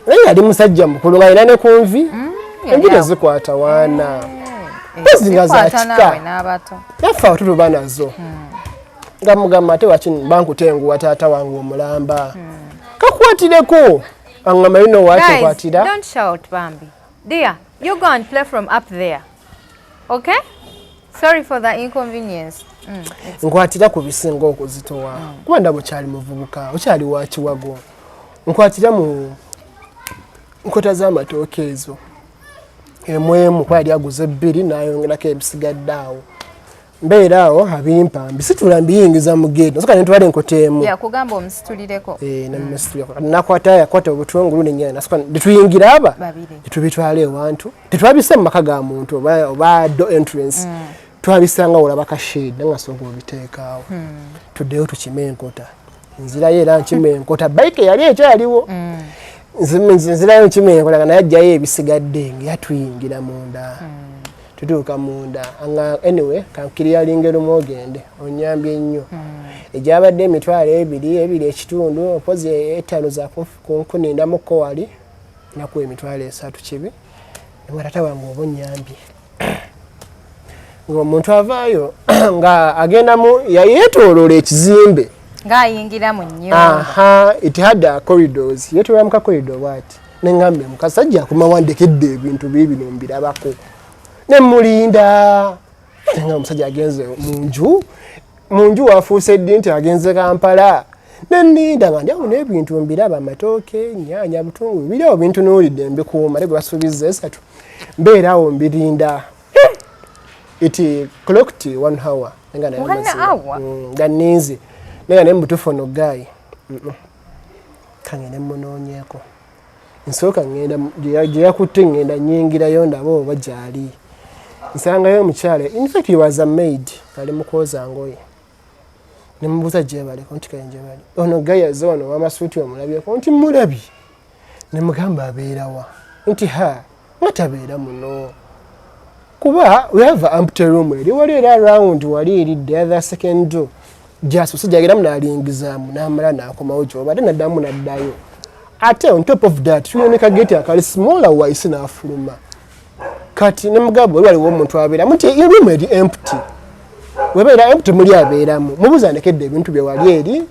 Naye yali musajja mukulu nga alina ne ku nvi, envi tezikwata waana. Mpozi nga za kika. N'abato. Naffe awo tutuba nazo, nga mugamba ate waki bankutenguwa, taata wange omulamba kakwatireko, aŋŋamba, "You know what?" Guys, Nkwatira. don't shout, Bambi. Dear, you go and play from up there. Okay? Sorry for the inconvenience. Nkwatira ku bisinga okuzitowa, kuba ndaba okyali muvubuka, okyali wa kiwago, nkwatira mu nkota z'amatooke ezo emu emu, kuba yali aguze bbiri n'ayongerako ebisigadde awo. Mbeera awo, abimpa, mbisitula, mbiyingiza mu geeti, nasooka nentwala enkota emu. Yakugamba omusitulireko. Eh, namusitulira, nakwata, yakwata obutungulu nenyanya, nasooka tetuyingira aba Babiri. Tetubitwala ewantu, tetwabise mu maka ga muntu oba door entrance, twabisanga olaba ka shed, nga sooka obiteekaawo, tuddeyo tukime enkota. Nzirayo era nkima enkota, bike yali ekyaliwo. Nzirayo nkima enkota nga naye ajjayo ebisigadde, nga yatuyingira munda. Tutuuka munda nga, "Anyway, kankiriyalinga lumu ogende, onyambye nnyo, egyabadde 20,000, 2.5, mpozi 5 za kunkunindamuko, wali nakuwa 30,000." Kibi nga tata wange oba onyambye, ng'omuntu avaayo nga agenda mu yeetooloola ekizimbe. Ng'ayingira mu nnyumba. Aha, it had a corridors, yeetooloola mu ka corridor bwati, neŋŋambye mukasajja akoma wandekedde ebintu biibino mbirabako, nemulinda nga omusajja agenze munju, munju wafuuse ddi nti agenze Kampala. Neninda nga ndi awo n'ebintu mbiraba, amatooke, nyanya, butungulu biri awo bintunuulidde, mbikuuma, ate gwe basuubizza esatu, mbeera awo mbirinda. It clocked one hour nga naye One amazima. hour? Nga nninze, naye nga naye mubutuufu ono guy kangende munoonyeeko. Nsooka ngenda gye yakutte, ngenda nyingirayo ndaba oba gyali, nsangayo omukyala, in fact he was a maid, ali mu kwoza ngoye. Nemubuuza gyebaleko, nti kale gyebali, ono guy azze wano owamasuuti omulabyeko? Nti mulabye. Nemugamba abeerawa? Nti ha, nga tabeera muno, kuba we have a empty room eri wali era round wali eri the other second door gyasose gyageramu n'alingizaamu n'amala n'akomawo gy'obadde naddamu n'addayo. Ate on top of that tulina ne kageti akali smaller waisi n'afuluma. Kati nemugamba wali waliwo omuntu abeeramu, nti room eri empty, webeera empty muli abeeramu, mubuuza ndekedde ebintu bye wali eri,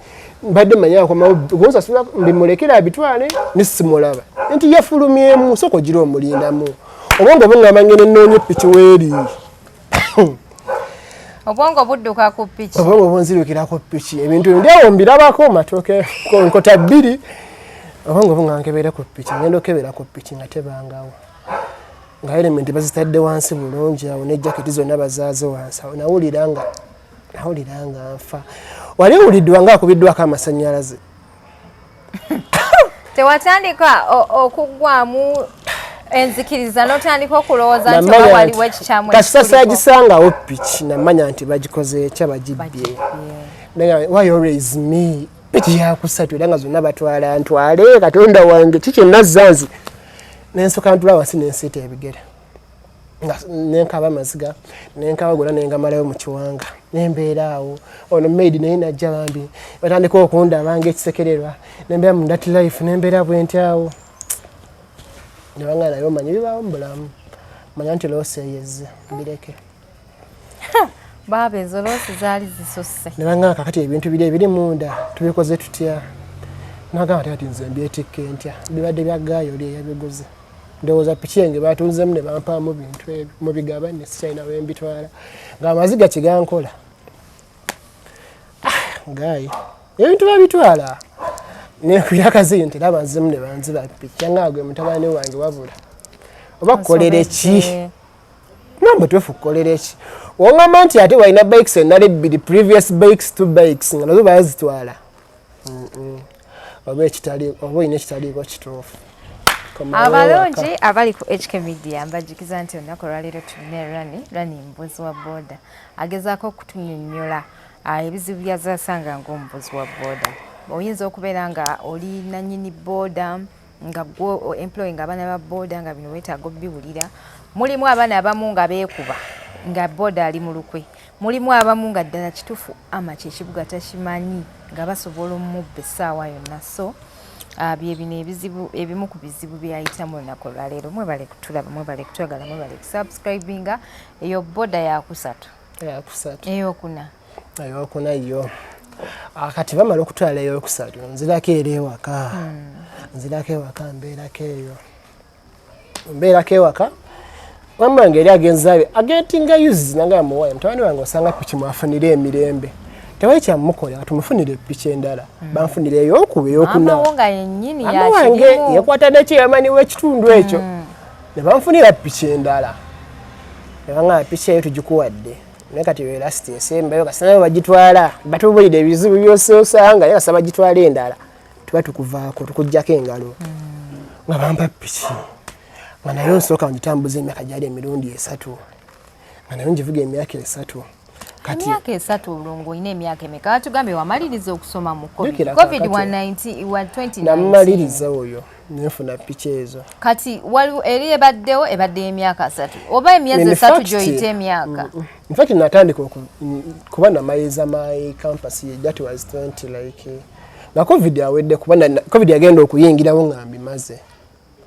mbadde manyi akomawo kunsasula mbimulekere abitwale, nesimulaba. Nti yafulumyemu, sooka ogira omulindamu. Obwongo buŋŋamba ngenda ennoonya epiki weeri. Obwongo budduka ku piki. Obwongo bunzirukirako piki, ebintu ndi awo mbirabako, matooke nkota bbiri, obwongo buŋŋamba nkebeere ku piki. Ngenda okebera ku piki nga tebangawo, nga helmet bazitadde wansi bulungi awo, ne jaketi zonna bazaaze wansi awo. Nawulira nga nfa. Wali owuliddwa nga akubiddwako amasanyalaze? Tewatandika okuggwamu enzikiriza n'otandika okulowooza nti Namanya oba nti waliwo ekikyamu kasita ekikuliko? Saagisangawo piki, namanya nti bagikoze ekya, bagibbye. Naye why always me? Piki yakusatu era nga zonna batwala ntwale. Katonda wange, kiki nazza nzi? Nensoka ntula wansi, nensiita ebigere, nga nenkaba amaziga, nenkaba gona, nengamalayo mu kiwanga, nembeera awo. Ono maid naye najja bambi, batandika okundaba ngaekisekererwa, nembeera mu that life, nembeera bwenti awo, nebanga naye omanyi bibaawo mu bulamu, manya nti loss eyezze, mbireke. Baaba ezo loss zaali zisusse. Ne baŋŋamba kakati ebintu biri ebiri munda tubikoze tutya? Nagamba nti kati nze mbyetikke ntya, bibadde bya guy oli eyabiguze. Ndowooza piki yange batunzemu ne bampaamu bintu ebyo mubigabane, sikyalina we mbitwala. Ng'amaziga kigankola. Ah, guy ebintu babitwala. Nenkubira akaziyi nti era banzemu ne banziba piki. Yangamba gwe mutabani wange wabula oba kukolere ki? Namba tuwefu kukolere ki? Wongamba nti ate walina bikes endala ebbiri, previous bikes, two bikes nga nazo bazitwala. Oba ekitali, oba olina ekitaliiko kituufu. Abalungi abali ku HK Media mbajjukiza nti olunaku olwaleero tulina Rani, Rani muvuzi wa boda agezaako okutunyonnyola ebizibu by'azasanga ng'omuvuzi wa boda. Oyinza okubeera nga oli nannyini boda nga gwe employing abaana ba boda nga bino weetaaga obiwulira. Mulimu abaana abamu nga beekuba nga boda ali mu lukwe. Mulimu abamu nga ddala kituufu ama kyekibuga takimanyi nga basobola omubba essaawa yonna. So bye bino ebizibu, ebimu ku bizibu byayitamu olunaku olwaleero. Mwebale kutulaba, mwebale kutwagala, mwebale kusubscribinga. Eyo boda yakusatu. Eyakusatu. Eyokuna. Eyokuna yo. Kati bamala okutwala eyokusatu nzirako era ewaka. Nzirako ewaka mbeerako eyo. Mbeerako ewaka. Mama wange yali agenze agetinga used nanga muwaye mutabani wange osanga piki mwafunira emirembe. Tewali kyamukola tumufunire piki endala. Banfunire eyokuba eyokuna. Mama wo nga yennyini Mama wange yakirimu. yakwata ne chairman w'ekitundu ekyo. Ne banfunira piki endala. Ne bangamba piki eyo tugikuwadde. Naye kati eyo last esembayo kasita bagitwala. Batubuulira ebizibu by'osanga naye kasita bagitwala endala. Tuba tukuvaako tukuggyako engalo. Nga bampa piki. Nga nayo nsooka ngitambuza emyaka gyali emirundi 3. Nga nayo ngivuga emyaka 3. Kati emyaka 3 olwo ng'olina emyaka emeka? Batugambye wamaliriza okusoma mu COVID. Jjukira COVID kaakati. wa 19, wa 2019. Namumaliriza oyo nenfuna piki ezo. Kati waliwo eri ebaddewo ebadde emyaka 3 oba emyezi In 3 fact, gy'oyita emyaka. In fact natandika kuba namaliriza my campus that was 20 like nga COVID awedde kuba COVID yagenda okuyingirawo nga mbimaze.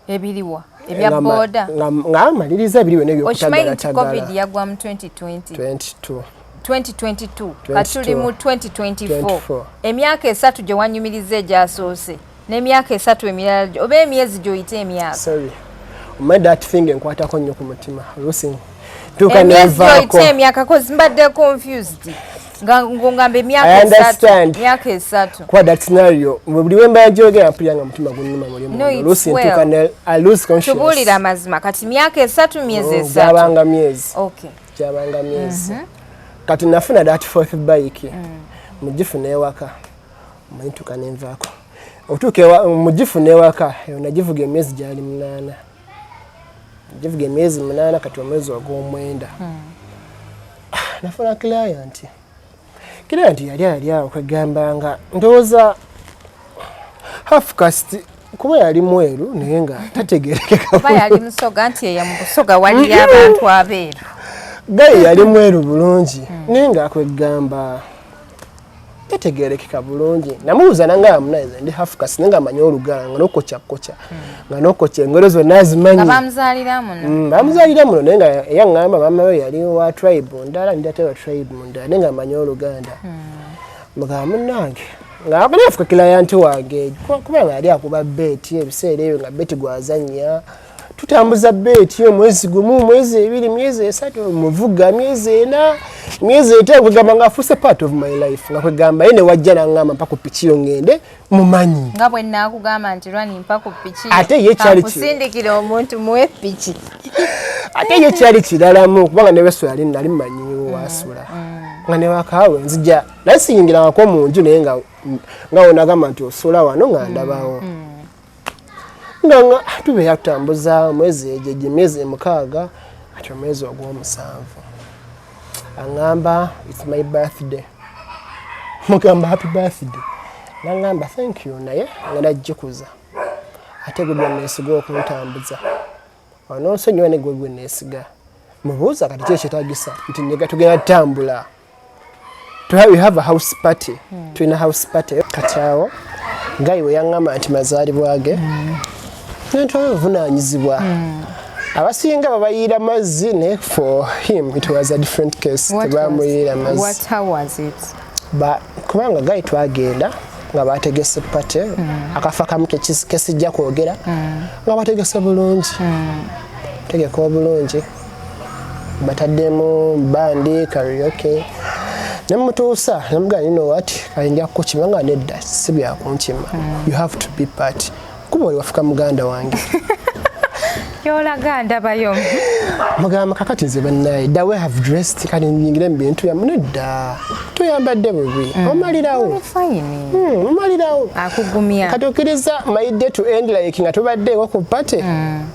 Ebiriwa ebya boda. Nga maliriza ebiriwo Okimanyi nti n'ebyokutagala. COVID yagwa mu 2020. 22. 2022. Kati tuli mu 2024. 24. Emyaka 3 gye wanyumiriza egyasoose n'emyaka 3 emirala oba emyezi gy'oyita emyaka. Sorry. Omanyi that thing enkwatako nnyo ku mutima. Oluusi ntuuka Emyezi nevaako. gy'oyita emyaka 'cause mbadde confused. Nga ng'ongamba emyaka I 3. understand. Emyaka 3. Kuba that scenario buli we mba njogera mpulira nga mutima gunnuma muli No, munda. it's Oluusi well. ntuuka ne I lose conscious. Tubuulire amazima kati myaka 3 myezi 3. Gyabanga myezi. Okay. Gyabanga myezi. Kati nafuna that fourth bike. Mugifuna ewaka. Omanyi ntuuka ne nvaako. Otuuka mugifuna ewaka eyo nagivuga emyezi gyali 8. Nagivuga emyezi 8 kati omwezi ogw'omwenda. Nafuna client. Client yali ali awo kwegamba nga ndowooza half caste kuba yali mweru naye nga tategeerekeka. Oba yali musoga nti eyo mu Busoga waliyo abantu abeeru. Gaye yali mweru bulungi naye nga kwegamba tategeerekeka bulungi. Namubuuza nangamba munaye nze ndi half caste naye nga mmanyi Oluganda nga n'okukokya nga n'okokya engero zonna azimanyi. Nga bamuzaalira muno. Bamuzaalira muno naye nga yaŋŋamba maama we yali wa tribe ndala ndi ate wa tribe ndala naye nga mmanyi Oluganda. Mugamba munnange nga afuka client wange kubanga yali akuba bet ebiseera ebyo nga bet gw'azannya. Tutambuza bet omwezi gumu, mwezi 2, myezi 3, muvuga myezi 4, myezi 5 kwegamba nga afuuse part of my life. Nga kwegamba ye ne wajja n'aŋŋamba mpa ku piki yo ŋŋende mumanyi. Nga bwe nnaakugamba nti Rani mpa ku piki. Ate ye kyali Kankusindikire omuntu muwe piki. Ate ye kyali kiralamu kubanga ne Wesu yali nali mmanyiwo wasula. Nga ne wakaawe nzija naye siyingirangako mu nju naye nga wonagamba nti osula wano nga ndabawo. Nga nga tubeera tutambuza omwezi egyo emyezi 6 ati omwezi ogw'omusanvu. Aŋŋamba it's my birthday. Mugamba happy birthday. N'aŋŋamba thank you naye ngenda gikuza. Ate gwe gwe neesiga okuntambuza. Onoonsonyiwa ne gwe gwe neesiga. Mubuuza kati ki ekyetaagisa nti nyiga tugenda tutambula. We have a house party. Tulina house party. Kati awo Gayi we yaŋŋamba nti mazaalibwa ge. Nentwala obuvunaanyizibwa. Abasinga babayiira mazzi, naye for him it was a different case. Tebamuyiira mazzi. What, how was it? Kubanga guy twagenda nga bategese party, akafa kamu kesijja kwogera, nga bategese bulungi, tegeka obulungi, bataddemu band, karaoke. Nemutuusa nemugamba, "You know what, kale nja kukukima." Nga nedda, si byakunkima, you have to be part, kuba oli wafuka muganda wange. Kyolaga ndabayo. Mugamba, kakati nze bannaye, the way have dressed, kati nyingire mu bintu byamu. Nedda, toyambadde bubi, omalirawo. Fine. Omalirawo. Akugumya. Kati okkiriza my day to end like nga tubaddeewo ku party,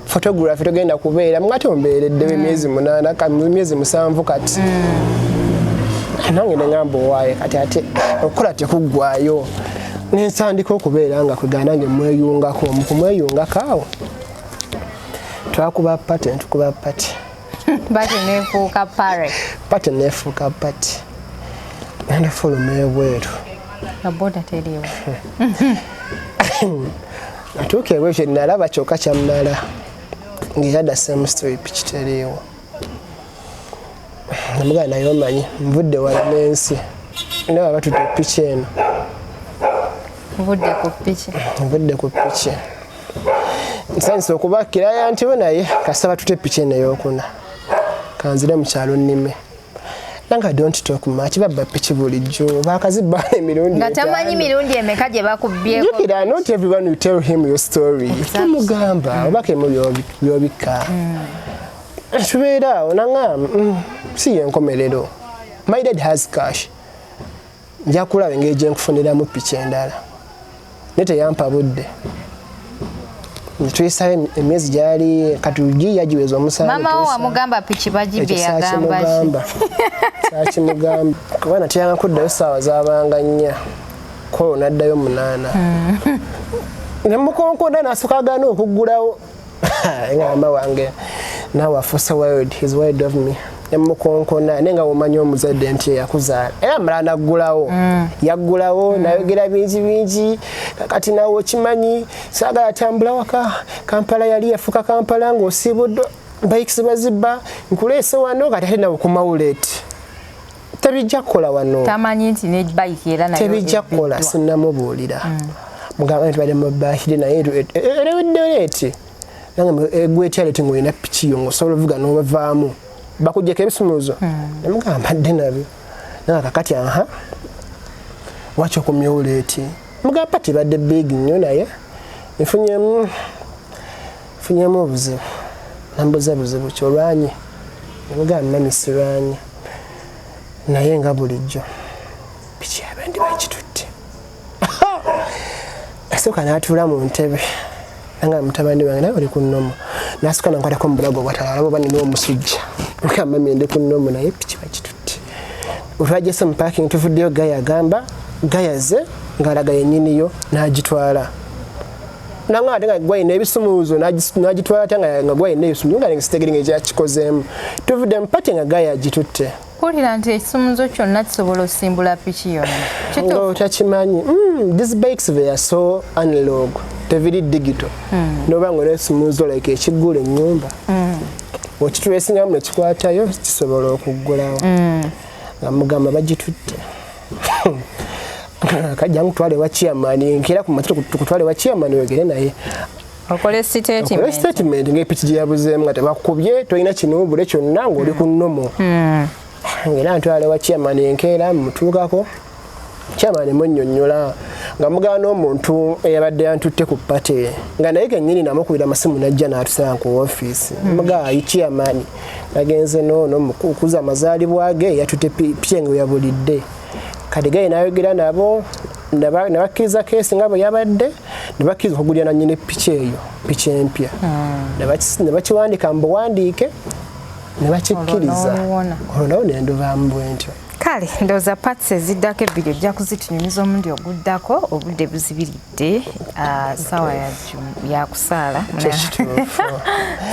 photography togenda kubeera ngate ombeereddewo emyezi 8, emyezi 7. Kati nange neŋamba owaaye, kati ate okukola tekuggwayo. Nensandika okubeera nga kwegana nange mweyungako. Mu kumweyungako awo twakuba party, netukuba party. Party nefuuka party. Party nefuuka party, nenda fuluma ebweru. Nga boda teriiwo. Natuuka ebweru, kye nalaba kyokka kyammala ng'era the same story, piki teriiwo. Namugamba, naye omanyi nvudde wala n'ensi, naye baba batudde piki eno. Nvudde ku piki. Nvudde ku piki, nsanyusa okuba client we, naye kasaba tute piki eno eyokuna, kanzire mu kyalo nnime. Nanga don't talk much, babba piki bulijjo, bakazibba emirundi Nga tamanyi 5. mirundi emeka gye bakubyeko. Jjukira, not everyone will tell him your story. Tumugamba obakemu byobikka. Tubeera awo naŋŋamba, si yenkomerero, my dad has cash, nja kulaba engeri gye nkufuniramu piki endala." Naye teyampa budde. Tuyisayo emyezi gyali kati gi yagiweza omusanvu. Mama wo wamugamba piki bagibye? Ekyo Yagamba ki? saakimugamba, saakimugamba kuba natyanga kuddayo saawa zabanga 4, kolo naddayo 8. Nemukonkona nasooka agaana okuggulawo. Nga mama wange naawe afuuse wild, he's wild of me. Nemukonkona, naye nga womanyi omuzadde nti eyakuzaala, era mala naggulawo. Yaggulawo nayogera bingi bingi. Kakati naawe okimanyi saagala tambula waka, Kampala yali yafuka Kampala ng'osiibuddwa, bikes bazibba, nkuleese wano, kati ate nawe komawo late, tebijja kukola wano. Tamanyi nti ne bike era nayo Tebijja kukola. ebbiddwa. Sinnamubuulira, mugamba nti bali mu birthday, naye erewedde late. Nange egwetya late ng'olina piki yo ng'osobola ovuga n'obavaamu, bakuggyeko ebisumuuzo. Nemugamba mbadde nabyo. Nange kakati aha, waki okomyewo late? Mugamba party badde big nnyo, naye nfunyemu obuzibu. Nambuza, buzibu ki? Olwanye? Nemugamba, mummy, sirwanye, naye nga bulijjo piki abendi bagitutte. Asooka n'atuula mu ntebe nanga, mutabani wange, naye oli ku normal. Nasooka nankwatako mu bulago bwatalala oba nina omusujja. Mugamba, mummy, ndi ku normal, naye piki bagitutte. Twagese mu parking, tuvuddeyo, guy agamba gayaze ng'alaga yennyiniyo n'agitwala. Nanga ate nga gwalina ebisumuuzo n'agitwala ate nga gwalina ebisumuuzo, nga sitegere nga ekyakikozeemu. Tuvudde mu party nga guy agitutte. Mpulira nti ekisumuzo kyonna kisobola osimbula piki yonna. Nga Kituufu? otakimanyi. These bikes, they are so analog, tebiri digital. Noba nga olesumuuzo like ekiggula ennyumba, okitwesingamu nekikwatayo, kisobola okuggulawo. Nga mugamba bagitutte, kajja nkutwale wa chairman nkeera ku makya, tukutwale wa chairman wegere naye. Okole okole statement. Statement ng'epiki gye yabuzeemu, nga tebakubye, tolina kinuubule kyonna, ng'oli ku normal. Ngera ntwale wa chairman enkeera, mutuukako, chairman munnyonnyola nga mugana n'omuntu eyabadde yantutte ku party, nga naye kennyini namukubira amasimu najja n'atusanga ku ofiisi. Mugaa, ayi chairman, nagenze noono mukukuza amazaalibwa ge, yatutte piki nga yabulidde. Kati gaye nayogera nabo, ne bakkiriza case nga bwe yabadde, ne bakkiriza okugulira nannyini piki eyo piki empya. Ne bakiwandiika mu buwandiike, ne bakikkiriza. Olwo n'oluwona. Olwo nawo nenduvaamu bwe ntyo. Kale ndowooza parts eziddako ebbiri ojja kuzitunyumiza omulundi oguddako. Obudde buzibiridde. Ah, saawa ya kusaala. Kyekituufu.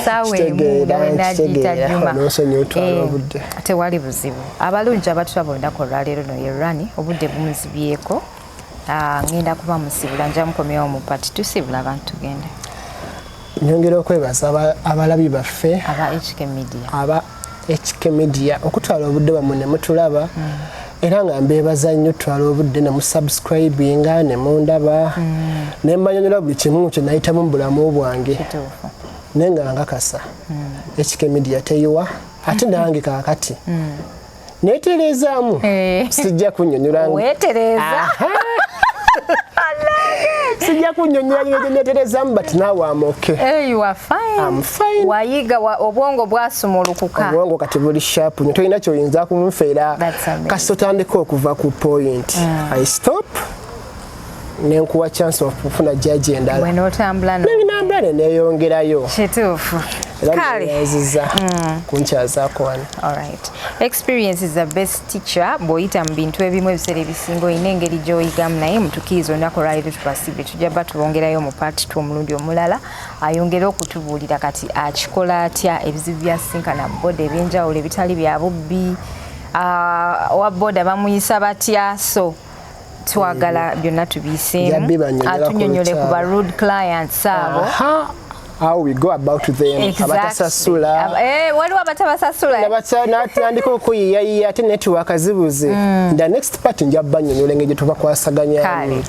Saawa 1. Kitegeera, Nagiyita nkitegeera. Juma. N'osonyiwa otwala Eh, obudde. Tewali buzibu. Abalungi abatulaba olunaku olwaleero, no ye Rani, obudde bumuzibyeko. Ah, ngenda kuba musibula, nja mukomyewo mu party. Tusibula abantu tugende. Nyongera okwebaza abalabi baffe aba HK Media, aba HK Media, okutwala obudde bwammwe ne mutulaba. Era nga mbeebaza nnyo tutwala obudde ne musubscribinga ne mundaba ne mbanyonyola buli kimu kye nayitamu mu bulamu bwange. Naye nga nkakasa HK Media teyiwa, ate nange kaakati neetereezaamu. Sijja kunnyonnyola. Weetereeza. Sijja kunnyonnyola ngeri gye neetereezaamu, but now I'm okay. Hey, you are fine. I'm fine. Wayiga obwongo bwasumulukuka. Obwongo kati buli sharp nnyo, tolina kyoyinza kunfeera. That's amazing. Kasita otandika okuva ku point, I stop nenkuwa chance of kufuna jaji endala. Bwe n'otambula no. Nengambula ne neeyongerayo. Kituufu. Era Kale. neeyanziza kunkyazaako wano. Alright. Experience is the best teacher. Bw'oyita mu bintu ebimu, ebiseera ebisinga olina engeri gy'oyigamu. Naye mutukkiriza olunaku olwaleero tubasibe, tujja ba tubongerayo mu part 2 omulundi omulala, ayongere okutubuulira kati akikola atya, ebizibu byasinkana boda ebyenjawulo ebitali bya bubbi, owa boda bamuyisa batya. So twagala byonna tubiyiseemu. Nja bibanyonyola ku Atunyonyole ku ba lukyalo. rude clients abo. Aha, how we go about them. Abatasasula. Waliwo abatabasasula. Natandika okuyiyayiya ate network zibuze. The next part nja banyonyola engeri gye tubakwasaganyamu. Kale,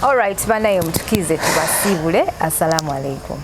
alright, banaye mutukize tubasiibule. Assalamu alaikum.